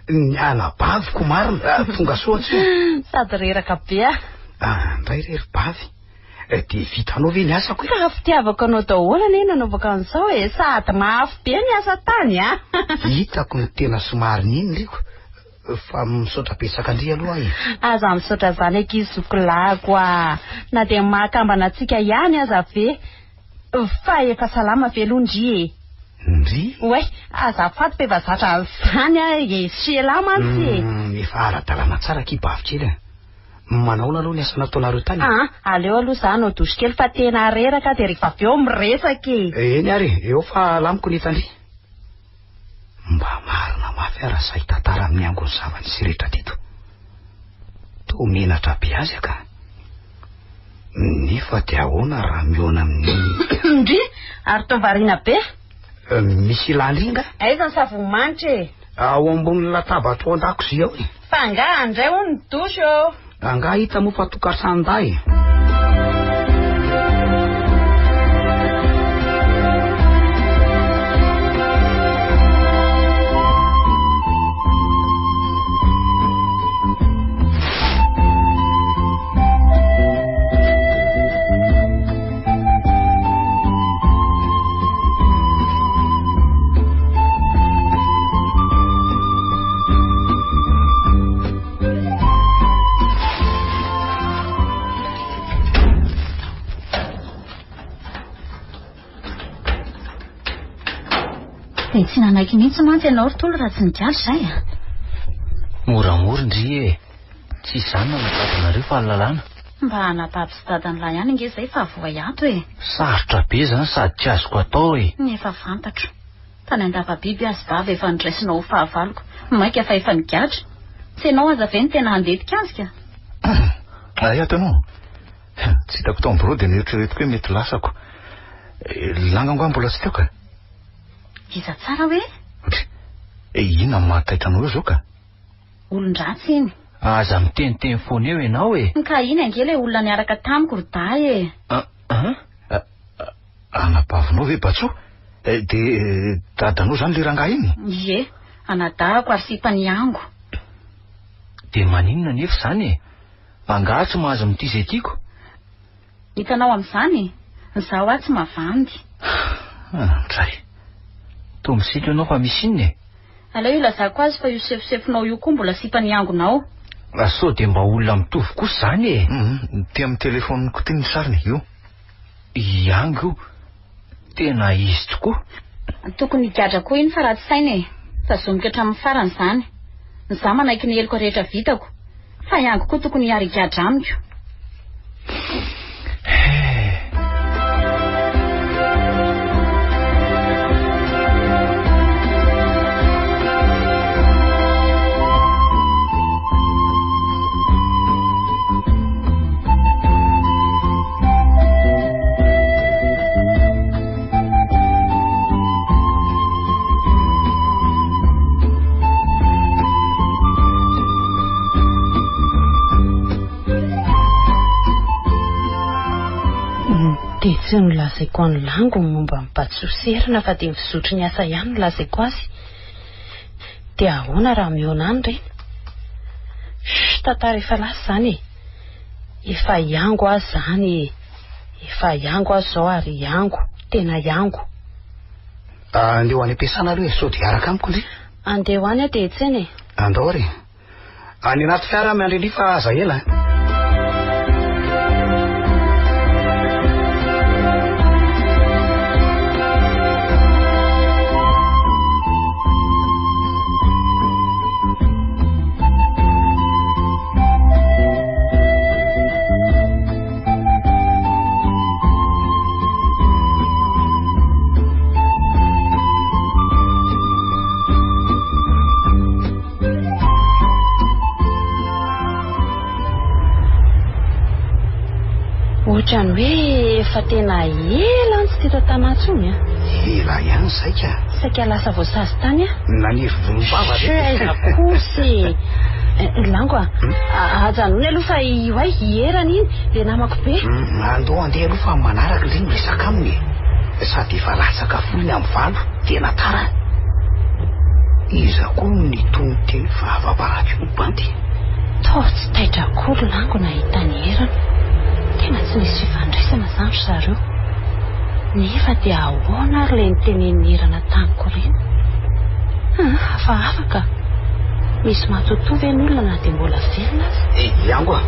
Ny anabaviko marina. Tonga soa tsy? Sady reraka be aho. Ah, ndray re ry bavy. Dia vitanao ve ny asako e? Ka fitiavako anao daholo anie nanaovako an'izao e! Sady mafy be ny asa tany a! Hitako ny tena somary nino riko fa misaotra betsaka ndry aloha e! Aza misaotra zany ankizy zokilahy a! Na dia mahakambana antsika ihany aza ve? Fa efa salama ve aloha ndry e? Ndry? Oay, azafady fa efa zatra an'izany aho e! Sy elah mantsy e! Efa ara-dalàna tsara akia bavy kely a! Manaona aloha ny asa nataonareo tany e? Aa, aleo aloha za hanao douche kely fa tena reraka dia rehefa avy eo miresaka e! Eny ary e, eo fa alamiko ny entandry. Mba marina mafy aho raha sahy hitantara amin'ny angon'ny zava-nisy rehetra teto. Toa menatra be azy aho ka. Nefa dia ahoana raha mihaona amin'ny... Ndry! Ary toa variana be. Misy ilàna inga? Aiza ny savony manitra e? Ao ambonin'ny latabatra ao an-dakozia ao e. Fa angaha handray hono ny douche ô? Angaha hita moa fa tokantranon-dahy e? Dia tsy nanaiky mihitsy mantsy ianao ry Tolo raha tsy nigadra izay a. Moramora ndry e. Tsy izany no anababinareo fa ny lalàna. Mba anabavy sy dadan'lahy ihany ange izay fa voay ato e. Sarotra be izany sady tsy azoko atao e. Efa fantatro. Tany Andavabiby azy vava efa noraisinao ho fahavaloko, mainka fa efa nigadra. Tsy ianao aza ve no tena handetika azy ka? Hay ato ianao. Tsy hitako tao amin'ny birao dia noeritreretiko hoe mety lasako. Langa angaha mbola tsy teo ka? Iza tsara hoe? Inona no mahataitra anao eo izao ka? Olon-dratsy iny. Aza miteniteny foana eo ianao e! Ka iny ange ilay olona niaraka tamiko ry dahy e! An? Anabavinao ve Batsoa? Dia dadanao izany ilay rangahy iny? Ie, anadahako ary sipan'i Ango. Dia maninona anefa izany e? Angaha tsy mahazo mitia izay tiako? Hitanao amin'izany? Izaho aho tsy mavandy. Andray. Toa misento ianao fa misy inona e? Aleo hilazako azy fa io sefosefonao io koa mbola sipan'i Angonao. Sao dia mba olona mitovy kosa izany e? Ity amin'ny telefaoniko ity ny sariny, io. I Ango io. Tena izy tokoa. Tokony higadra koa iny fa ratsy saina e. Tazomiko hatramin'ny farany izany. Izaho manaiky ny heloka rehetra vitako. Fa i Ango koa tokony hiara-higadra amiko. Dia tsy nolazaiko an'i Lango ny momba an'i Batsoserana fa dia ny fizotry ny asa ihany no lazaiko azy. Dia ahoana raha mihaona any ireny? Chut, tantara efa lasa izany e. Efa hiango aho izany e. Efa hiango aho izao ary hiango, tena hiango. Andeha ho any am-piasana aloha e, sao dia hiaraka amiko ndry. Andeha ho any aho dia hiantsena e. Andao ary e. Any anaty fiara aho miandry an-dry fa aza ela a. Ohatran'ny hoe efa tena ela aho tsy teto an-tanà intsony an. Ela ihany izay ka. Saika lasa voasazy tany aho. Naniry volombava ve? Aiza kosa e. Lango a, ajanony aloha fa io ay hierana iny, dia namako be. Andao andeha aloha fa manaraka ilay miresaka aminy e. Sady efa latsaka folo ny amin'ny valo, tena tara. Iza koa no nitony teny vava-baraka io bandy? Toa tsy taitra akory Lango nahita ny herana. Tena tsy nisy fifandraisana izany ry zareo. Nefa dia ahoana ary ilay nitenenin'i Herana tamiko ireny? Hafahafa ka. Misy matotoa ve ny olona na dia mbola velona aza? Eh, Iango a!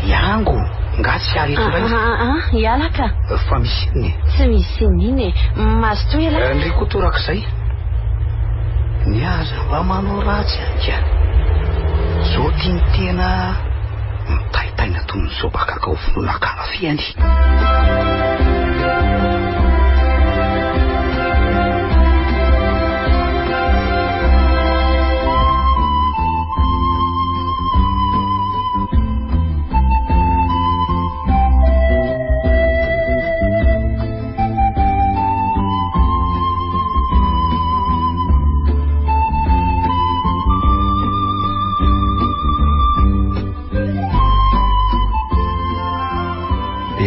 Iango! Nga tsy ary eto indray? Ah, ah, hiala ka. Fa misy inona e? Tsy misy inona e. Mazotoa ialahy. Ndry koa torak'izay. Ny aza mba manao ratsy anka. Zao ty ny tena mitaitaina toy ny soabakakao vonoina akama fiany.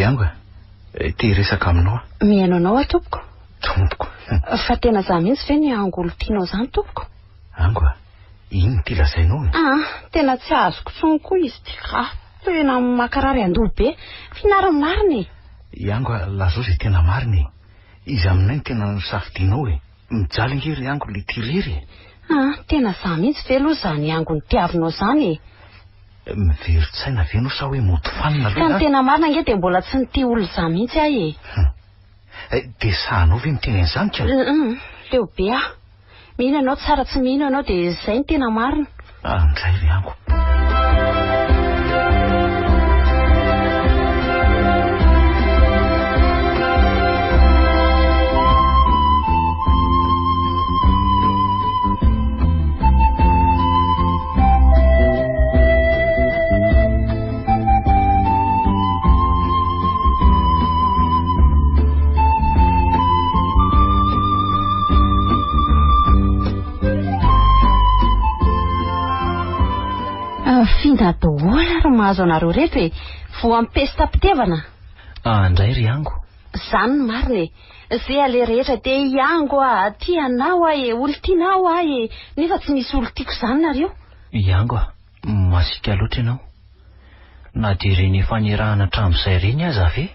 Iango a, te hiresaka aminao aho. Mihaino anao aho tompoko. Tompoko. Fa tena za mihitsy ve ny Ango olon-tianao izany tompoko? Ango a, inona ity lazainao e? Ah, tena tsy azoko intsony koa izy ity ka. Tena mankarary andoha be. F'inona ary ny marina e? Iango a, lazao izay tena marina e. Iza aminay no tena nosafidianao e? Mijaly ange ry Ango le tia irery e. Ah, tena za mihitsy ve aloha izany Ango notiavinao izany e? Miverin-tsaina ve ianao sa hoe mody fanina aloha? Ka ny tena marina ange dia mbola tsy nitia olona izany mihitsy aho e. Hum. Dia sahanao ve miteny an'izany ka? Hum, leo be aho. Mino ianao tsara tsy mino ianao dia izay no tena marina. Andray ry Ango. Finda daholo ary mahazo anareo reto e. Voan'ny pesta mpitevana. Andray ry Ango. Zany no marina e. Ze aleha rehetra dia i Ango a, tia anao aho e, olon-tianao aho e. Nefa tsy misy olon-tiako izany nareo. I Ango a, masiaka loatra ianao. Na dia ireny efa nirahana hatramin'izay ireny aza ve?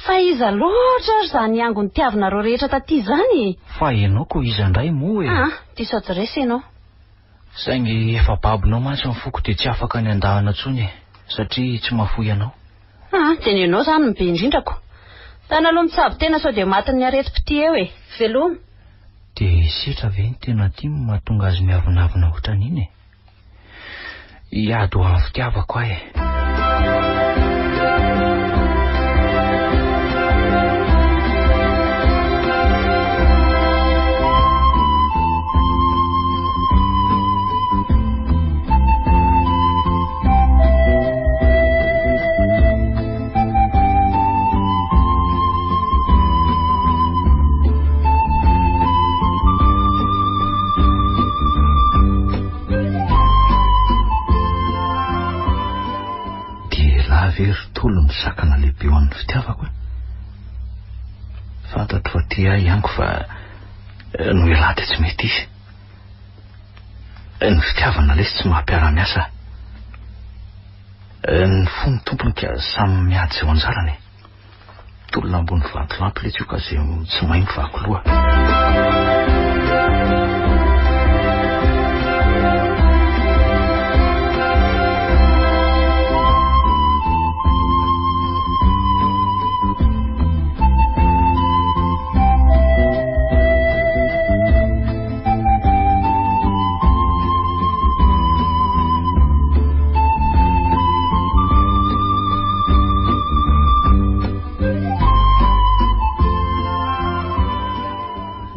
Fa iza loatra ary izany Ango nitiavinareo rehetra taty izany e? Fa ianao ko iza indray moa e? Ah, diso adiresy ianao. Saingy efa babonao mantsy ny foko dia tsy afaka ny handahana intsony e, satria tsy mahafoy anao. Ah, dia ny anao izany no be indrindrako. Tana aloha mitsabo tena sao dia matin'ny aretim-pitia eo e. Veloma. Dia setra ve ny tena tiany no mahatonga azy miavonavona ohatran'iny e? Hiady ho an'ny fitiavako aho e. Dia elah ve ry Tolo ny sakana lehibe ho an'ny fitiavako e? Fantatro fa tia ahy ihany ko fa eh, noho elah dia tsy mety izy. Eh, ny fitiavana lesy tsy maha-mpiara-miasa. Eh, ny fo ny tompony ka samy miady izay ho anjarany e. Tolona ambony vatolampy letsy io ka zay tsy mahay mivaky loha.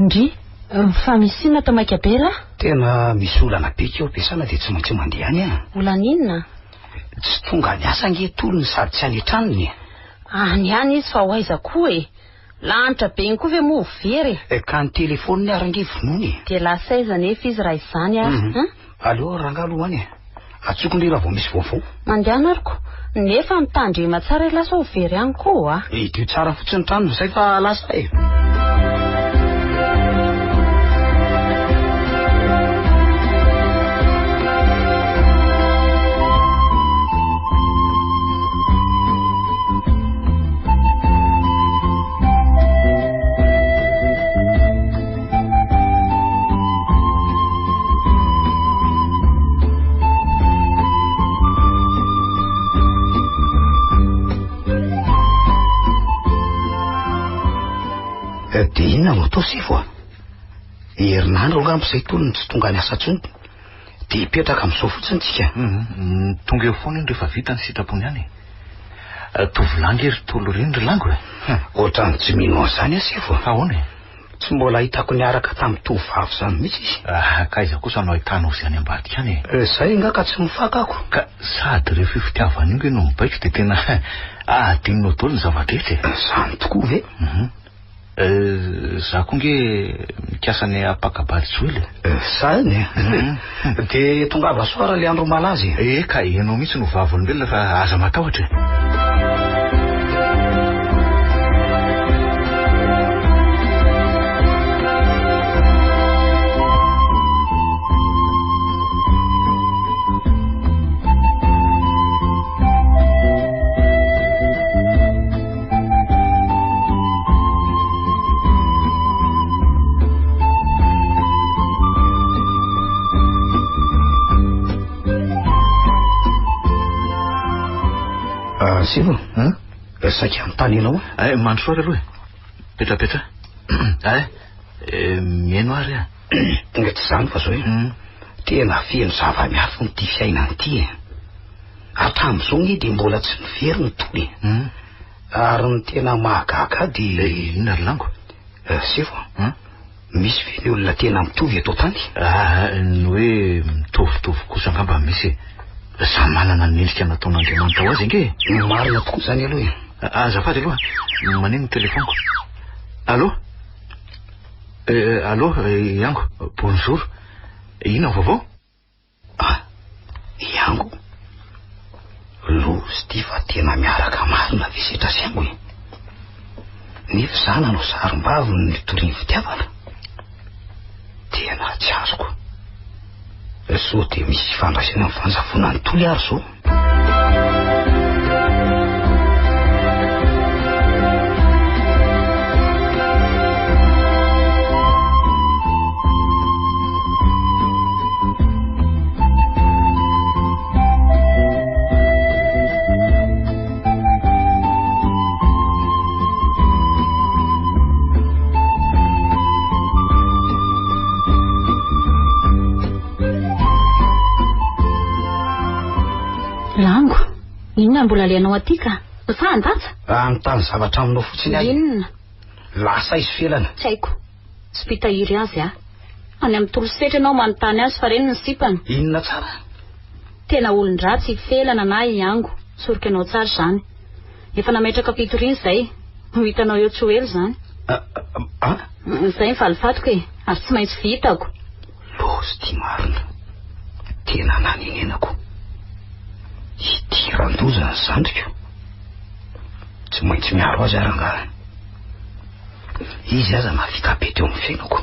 Ndry, fa misy inona atao maika be lah? Tena misy olana be keo ampiasana dia tsy maintsy mandeha any ah. Olana inona? Tsy tonga miasa ange tolony sady tsy any an-tranony e. Any ihany izy fa ho aiza koa e? Lanitra be iny koa ve moa ho very e? Ka ny telefoniny ary ange vonoiny e. Dia lasa aiza anefa izy raha izany ary mhm. an? Aleo ary rangahy aloha any e. Atsoko ndry raha vao misy vaovao. Mandehana ary ko. Nefa mitandrema tsara elah sao ho very any koa a. Hidio tsara fotsiny trano izay fa lasa e. Eh, dia inona no atao sefo a? Herinandro angamba izay tony no tsy tonga niasa intsony. Dia hipetraka amin'izao fotsiny tsika. Mhm. Tonga eo foana iny rehefa vita ny sitrapony ihany e. Eh, tovolahy nge ry Tolo ireny ry Lango e. Ohatran'ny tsy mino an'izany aho sefo a. Ahoana e? Tsy mbola hitako niaraka tamin'ny tovovavy izany mihitsy izy. Ah, ka aiza kosa no ahitanao izay any ambadika any e? Eh, zay nga ka tsy mifaka ako. Ka sady rehefa io fitiavana io nge no mibaiko dia tena adinonao daholo ny zava-drehetra e. Izany tokoa ve? Mhm. Eh, za koa nge mikasa ny hampaka-bady Joely e. Eh, zany e. Mhm. Dia tongava soa raha le andro malaza e. Eh, ka ianao mihitsy no vavolombelona fa aza matahotra e. Sefo, saika hanontany anao aho. Eh, mandrosoa ary aloha e. Petrapetra. Eh, eh, mihaino ary aho. Tsy izany fa zao e. Tena feno zava-miafina ity fiainana ity e. Hatramin'izao nge dia mbola tsy niverina i Toly e. Ary ny tena mahagaga ahy dia... Eh, inona ry Lango? Eh, Sefo, misy ve ny olona tena mitovy eto an-tany? Ah, ny hoe mitovitovy kosa angamba misy e. Samy manana ny endrika nataon'Andriamanitra ho azy ange e. Marina tokoa izany aloha e. Azafady aloha, maneno ny telefaoniko. Allô? Eh, allô, Iango, bonjour. Inona ny vaovao? Ah, Iango. Loza ity fa tena miaraka marina ve setra sy Iango e? Nefa izaho nanao sarim-bavy no nitorian'ny fitiavana. Tena tsy azoko. Sao dia misy ifandraisany amin'ny fanjavonan'i Toly ary izao? Lango, inona mbola alehanao aty ka? Sa handatsa? Hanontany zavatra aminao fotsiny aho. Inona? Lasa izy Felana. Tsy haiko. Tsy mpitahiry azy aho. Any amin'ny tolosetra ianao manontany azy fa reny ny sipany. Inona tsara? Tena olon-dratsy i Felana na i Ango. Tsoriko anao tsara izany. Efa nametraka fitoriana izay. Ho hitanao eo tsy ho ela izany. An? Izay ny valifatiko e. Ary tsy maintsy vitako. Loza ity marina. Tena nanenenako. Hidiran-doza ny zandriko. Tsy maintsy miaro azy aho rangahy. Izy aza nahavita be teo amin'ny fiainako.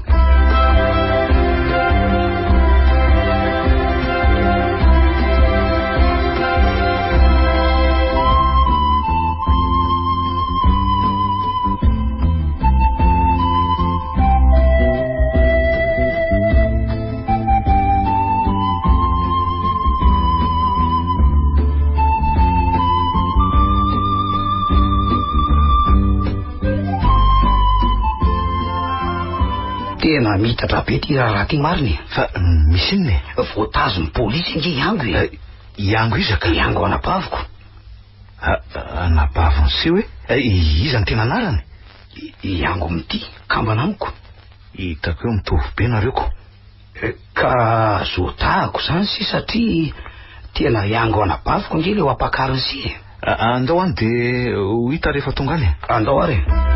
Tena mitatra be ty raharaha ty marina e. Fa misy inona e? Voatazon'ny polisy ange Iango e. Eh, Iango iza ka? Iango anabaviko. Anabavin'i Seho e? Eh, iza ny tena anarany? Iango mitia, kambana amiko. Hitako eo mitovy be nareo ko. Eh, ka zotahako izany sy satria tena Iango anabaviko ange le ho ampakariny sy e. Andao any dia ho hita rehefa tonga any e. Andao ary e.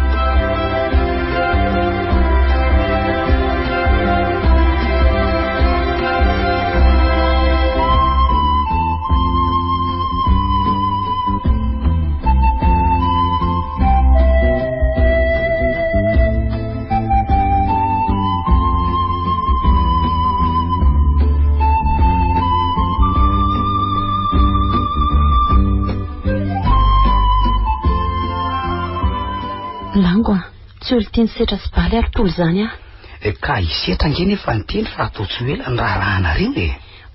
Lango a, tsy olon-tian'i Setra sy Baly ary Toly izany aho. Eh, ka i Setra ange nefa niteny fa atao tsy ho ela ny raharahanareo e.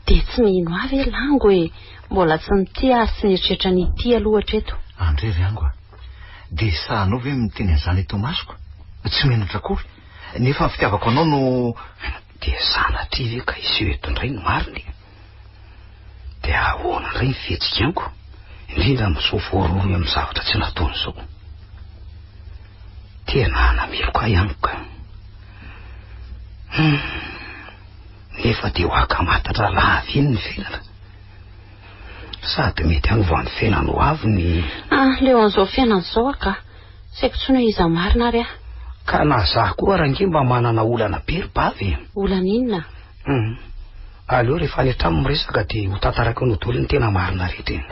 Dia tsy mino ahy ve Lango e? Mbola tsy nitia ary tsy nieritreritra ny hitia aloha hatreto. Andre ry Ango a, dia sahanao ve miteny an'izany eto imasoko? Tsy menatra akory. Nefa ny fitiavako anao no... Dia sanatria ve ka hiseho eto indray ny marina e? Dia ahoana indray ny fihetsika amiko? Indrindra amin'izao voarohirohy amin'ny zavatra tsy nataony izao. Tena nameloka ahy amiko ka. Nefa dia ho akamatatra lava iny ny fiainana. Sady mety hanova ny fiainany ho avy ny... Ah, leo an'izao fiainana izao aho ka. Tsy haiko intsony hoe iza marina ary aho. Ka na za koa ary ange mba manana olana be ry bavy e. Olana inona? Hum. Aleo rehefa any an-trano miresaka dia ho tantaraiko anao daholo ny tena marina rehetra e.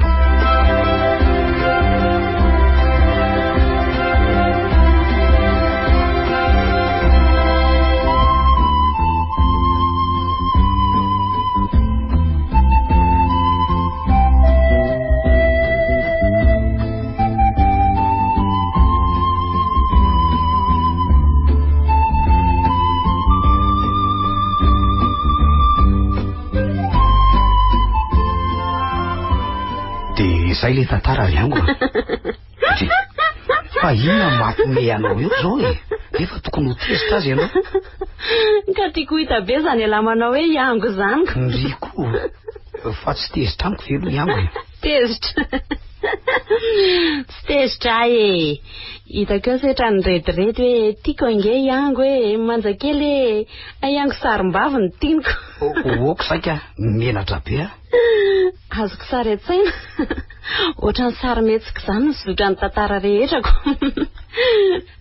Dia izay ilay tantara ry Ango a. Dry. Fa inona no mampiomehy anao eo izao e? Nefa tokony ho tezitra aza ianao. Ka tiako ho hita be izany ialahy manao hoe i Ango izany ko. Ndry koa. Fa tsy tezitra amiko ve aloha i Ango e? Tezitra. Tsy tezitra ahy e. Hitako eo setra nirediredy hoe tiako ange i Ango e, manja kely e. I Ango sarim-bavy no tiako. Ok saika menatra be aho. Azoko sary an-tsaina. Ohatran'ny sarimihetsika izany ny zotran'ny tantara rehetrako.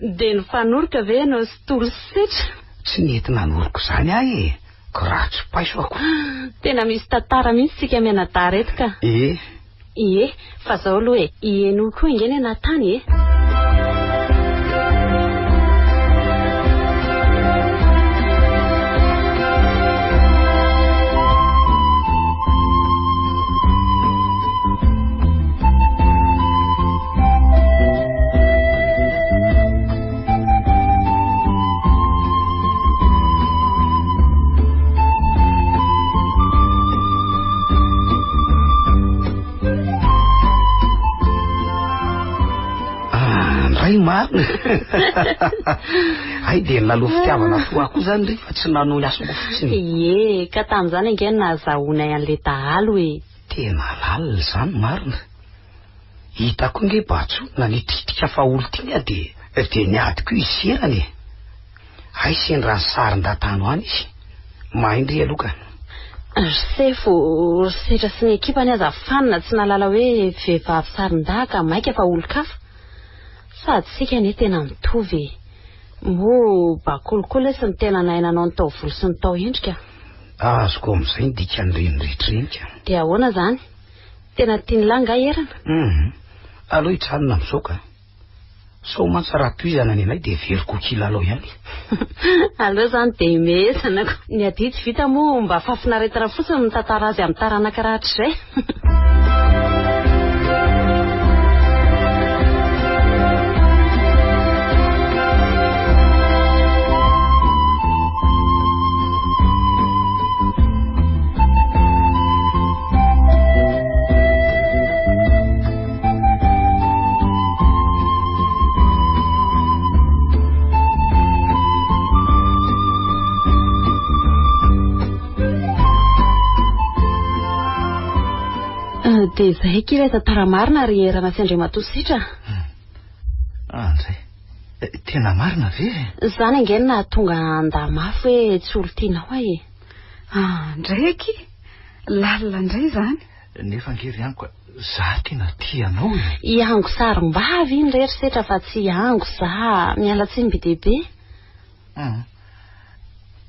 Dia nifanoroka ve ianao sy Tolo sy Setra? Tsy nety nanoroka izany aho e! Ratsy paiso ako. Tena misy tantara mihitsy tsika mianadahy reto ka. Ee. Ie, fa zao aloha e, i Henoy koa ange ny anahy tany e. Andray marina. Hay dia nilalao fitiavana fo aho koa zany ry fa tsy nanao ny asako fotsiny. Ie, ka tamin'izany ange no nahazahoanay an'ilay dahalo e. Tena lalina izany marina. Hitako ange Batso nanitritrika fa olon-tiany aho dia dia niady koa izy sy erany e. Hay sendra ny sarin-datano any izy. Mahay ndry aloha ka. Ry sefo, ry Setra sy ny ekipany aza fanina tsy nahalala hoe vehivavy sarin-dahy ka maika fa olon-kafa. Sady isika anie tena mitovy e. Moa bakoly koa lesy ny tena nahay nanao ny taovolo sy ny taoendrika. Azoko amin'izay ny dikan'ireny rehetra ireny ka. Dia ahoana izany? Tena tian'lah angaha Herana? Hum. Aleo hijanona amin'izao ka. Sao mantsy raha tohizana ny anay dia very ko kilalao ihany. Aleo izany dia imehezana ko. Ny adidy vita moa mba fahafinaretana fotsiny mitantara azy amin'ny taranaka rahatrizay. Dia izay akia ilay tantara marina ry Herana sy Andriamatoa Sitra. Andray, tena marina ve? Izany ange no nahatonga handà mafy hoe tsy olon-tianao aho e. Andray akia, lalina indray izany. Nefa ange ry Anko a, za tena tia anao e. I Ango sarim-bavy iny re ry Setra fa tsy i Ango za, miala tsiny be dia be. Hum.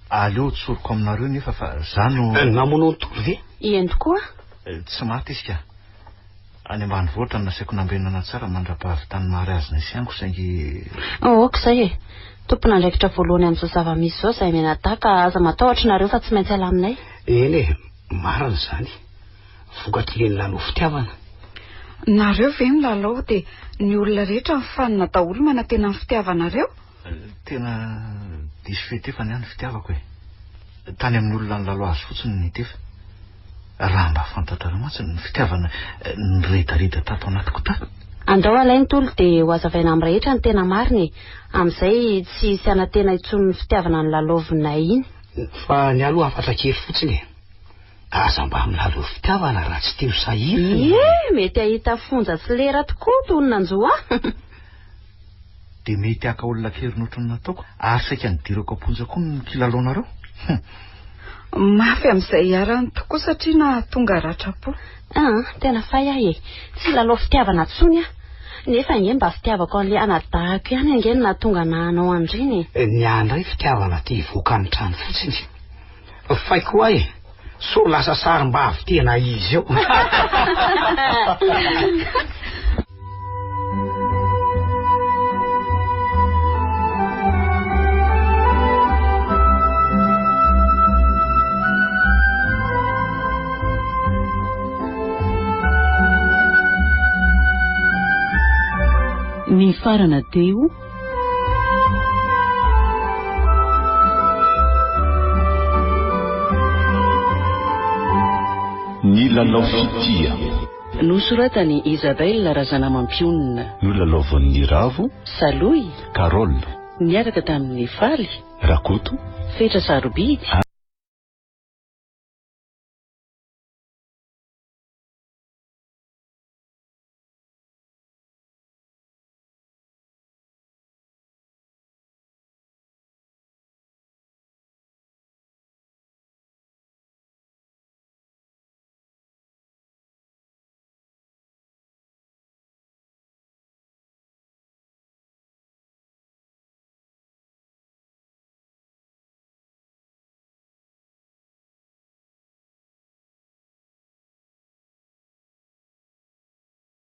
Aleo tsoriko aminareo nefa fa za no. Namono an'i Toly ve? Eny tokoa. Tsy maty izy ka. Any ambanivohitra no nasaiko nambenana tsara mandra-pahavitan'ny mariazinay sy Ango saingy. Ok izay e. Tompon'andraikitra voalohany amin'izao zava-misy izao izahay mianadahy ka aza matahotra nareo fa tsy maintsy alaminay. Eny e, marina izany. Vokatry le nilalao fitiavana. Nareo ve milalao dia ny olona rehetra mifanina daholo manantena ny fitiavanareo? Tena diso fitefa ny ahy ny fitiavako e. Tany amin'ny olona nilalao azy fotsiny no nitefa. Raha mba fantatrareo mantsy ny fitiavana niredareda tato anatiko tato. Andao alainy Tolo dia ho hazavaina amin'ny rehetra ny tena marina e. Amin'izay tsy hisy hanantena intsony ny fitiavana nilalaovinay iny. Fa ny ahy aloha hafatra kely fotsiny e. Aza mba milalao fitiavana raha tsy te ho sahirana e. Ie, mety hahita fonja tsy lera tokoa toy ny nanjo ahy. Dia mety haka olona an-keriny ohatry ny nataoko ary saika nidirako am-ponja koa ny kilalaonareo. Hum. Mafy amin'izay iharany tokoa satria nahatonga ratram-po. An, tena fay aho e. Tsy hilalao fitiavana intsony aho. Nefa ange mba fitiavako an'ilay anadahiko ihany ange no nahatonga anah hanao an'ireny e. Ny ahy indray fitiavana te hivoaka ny trano fotsiny. Fay koa e! Sao lasa sarim-bavy tena izy eo. Nifarana teo. Ny lalao fitia. Nosoratan'i Isabelle Razanamampionona. Nolalaovan'i Ravo. Salohy. Carole. Niaraka tamin'i Faly. Rakoto. Fetra Sarobidy.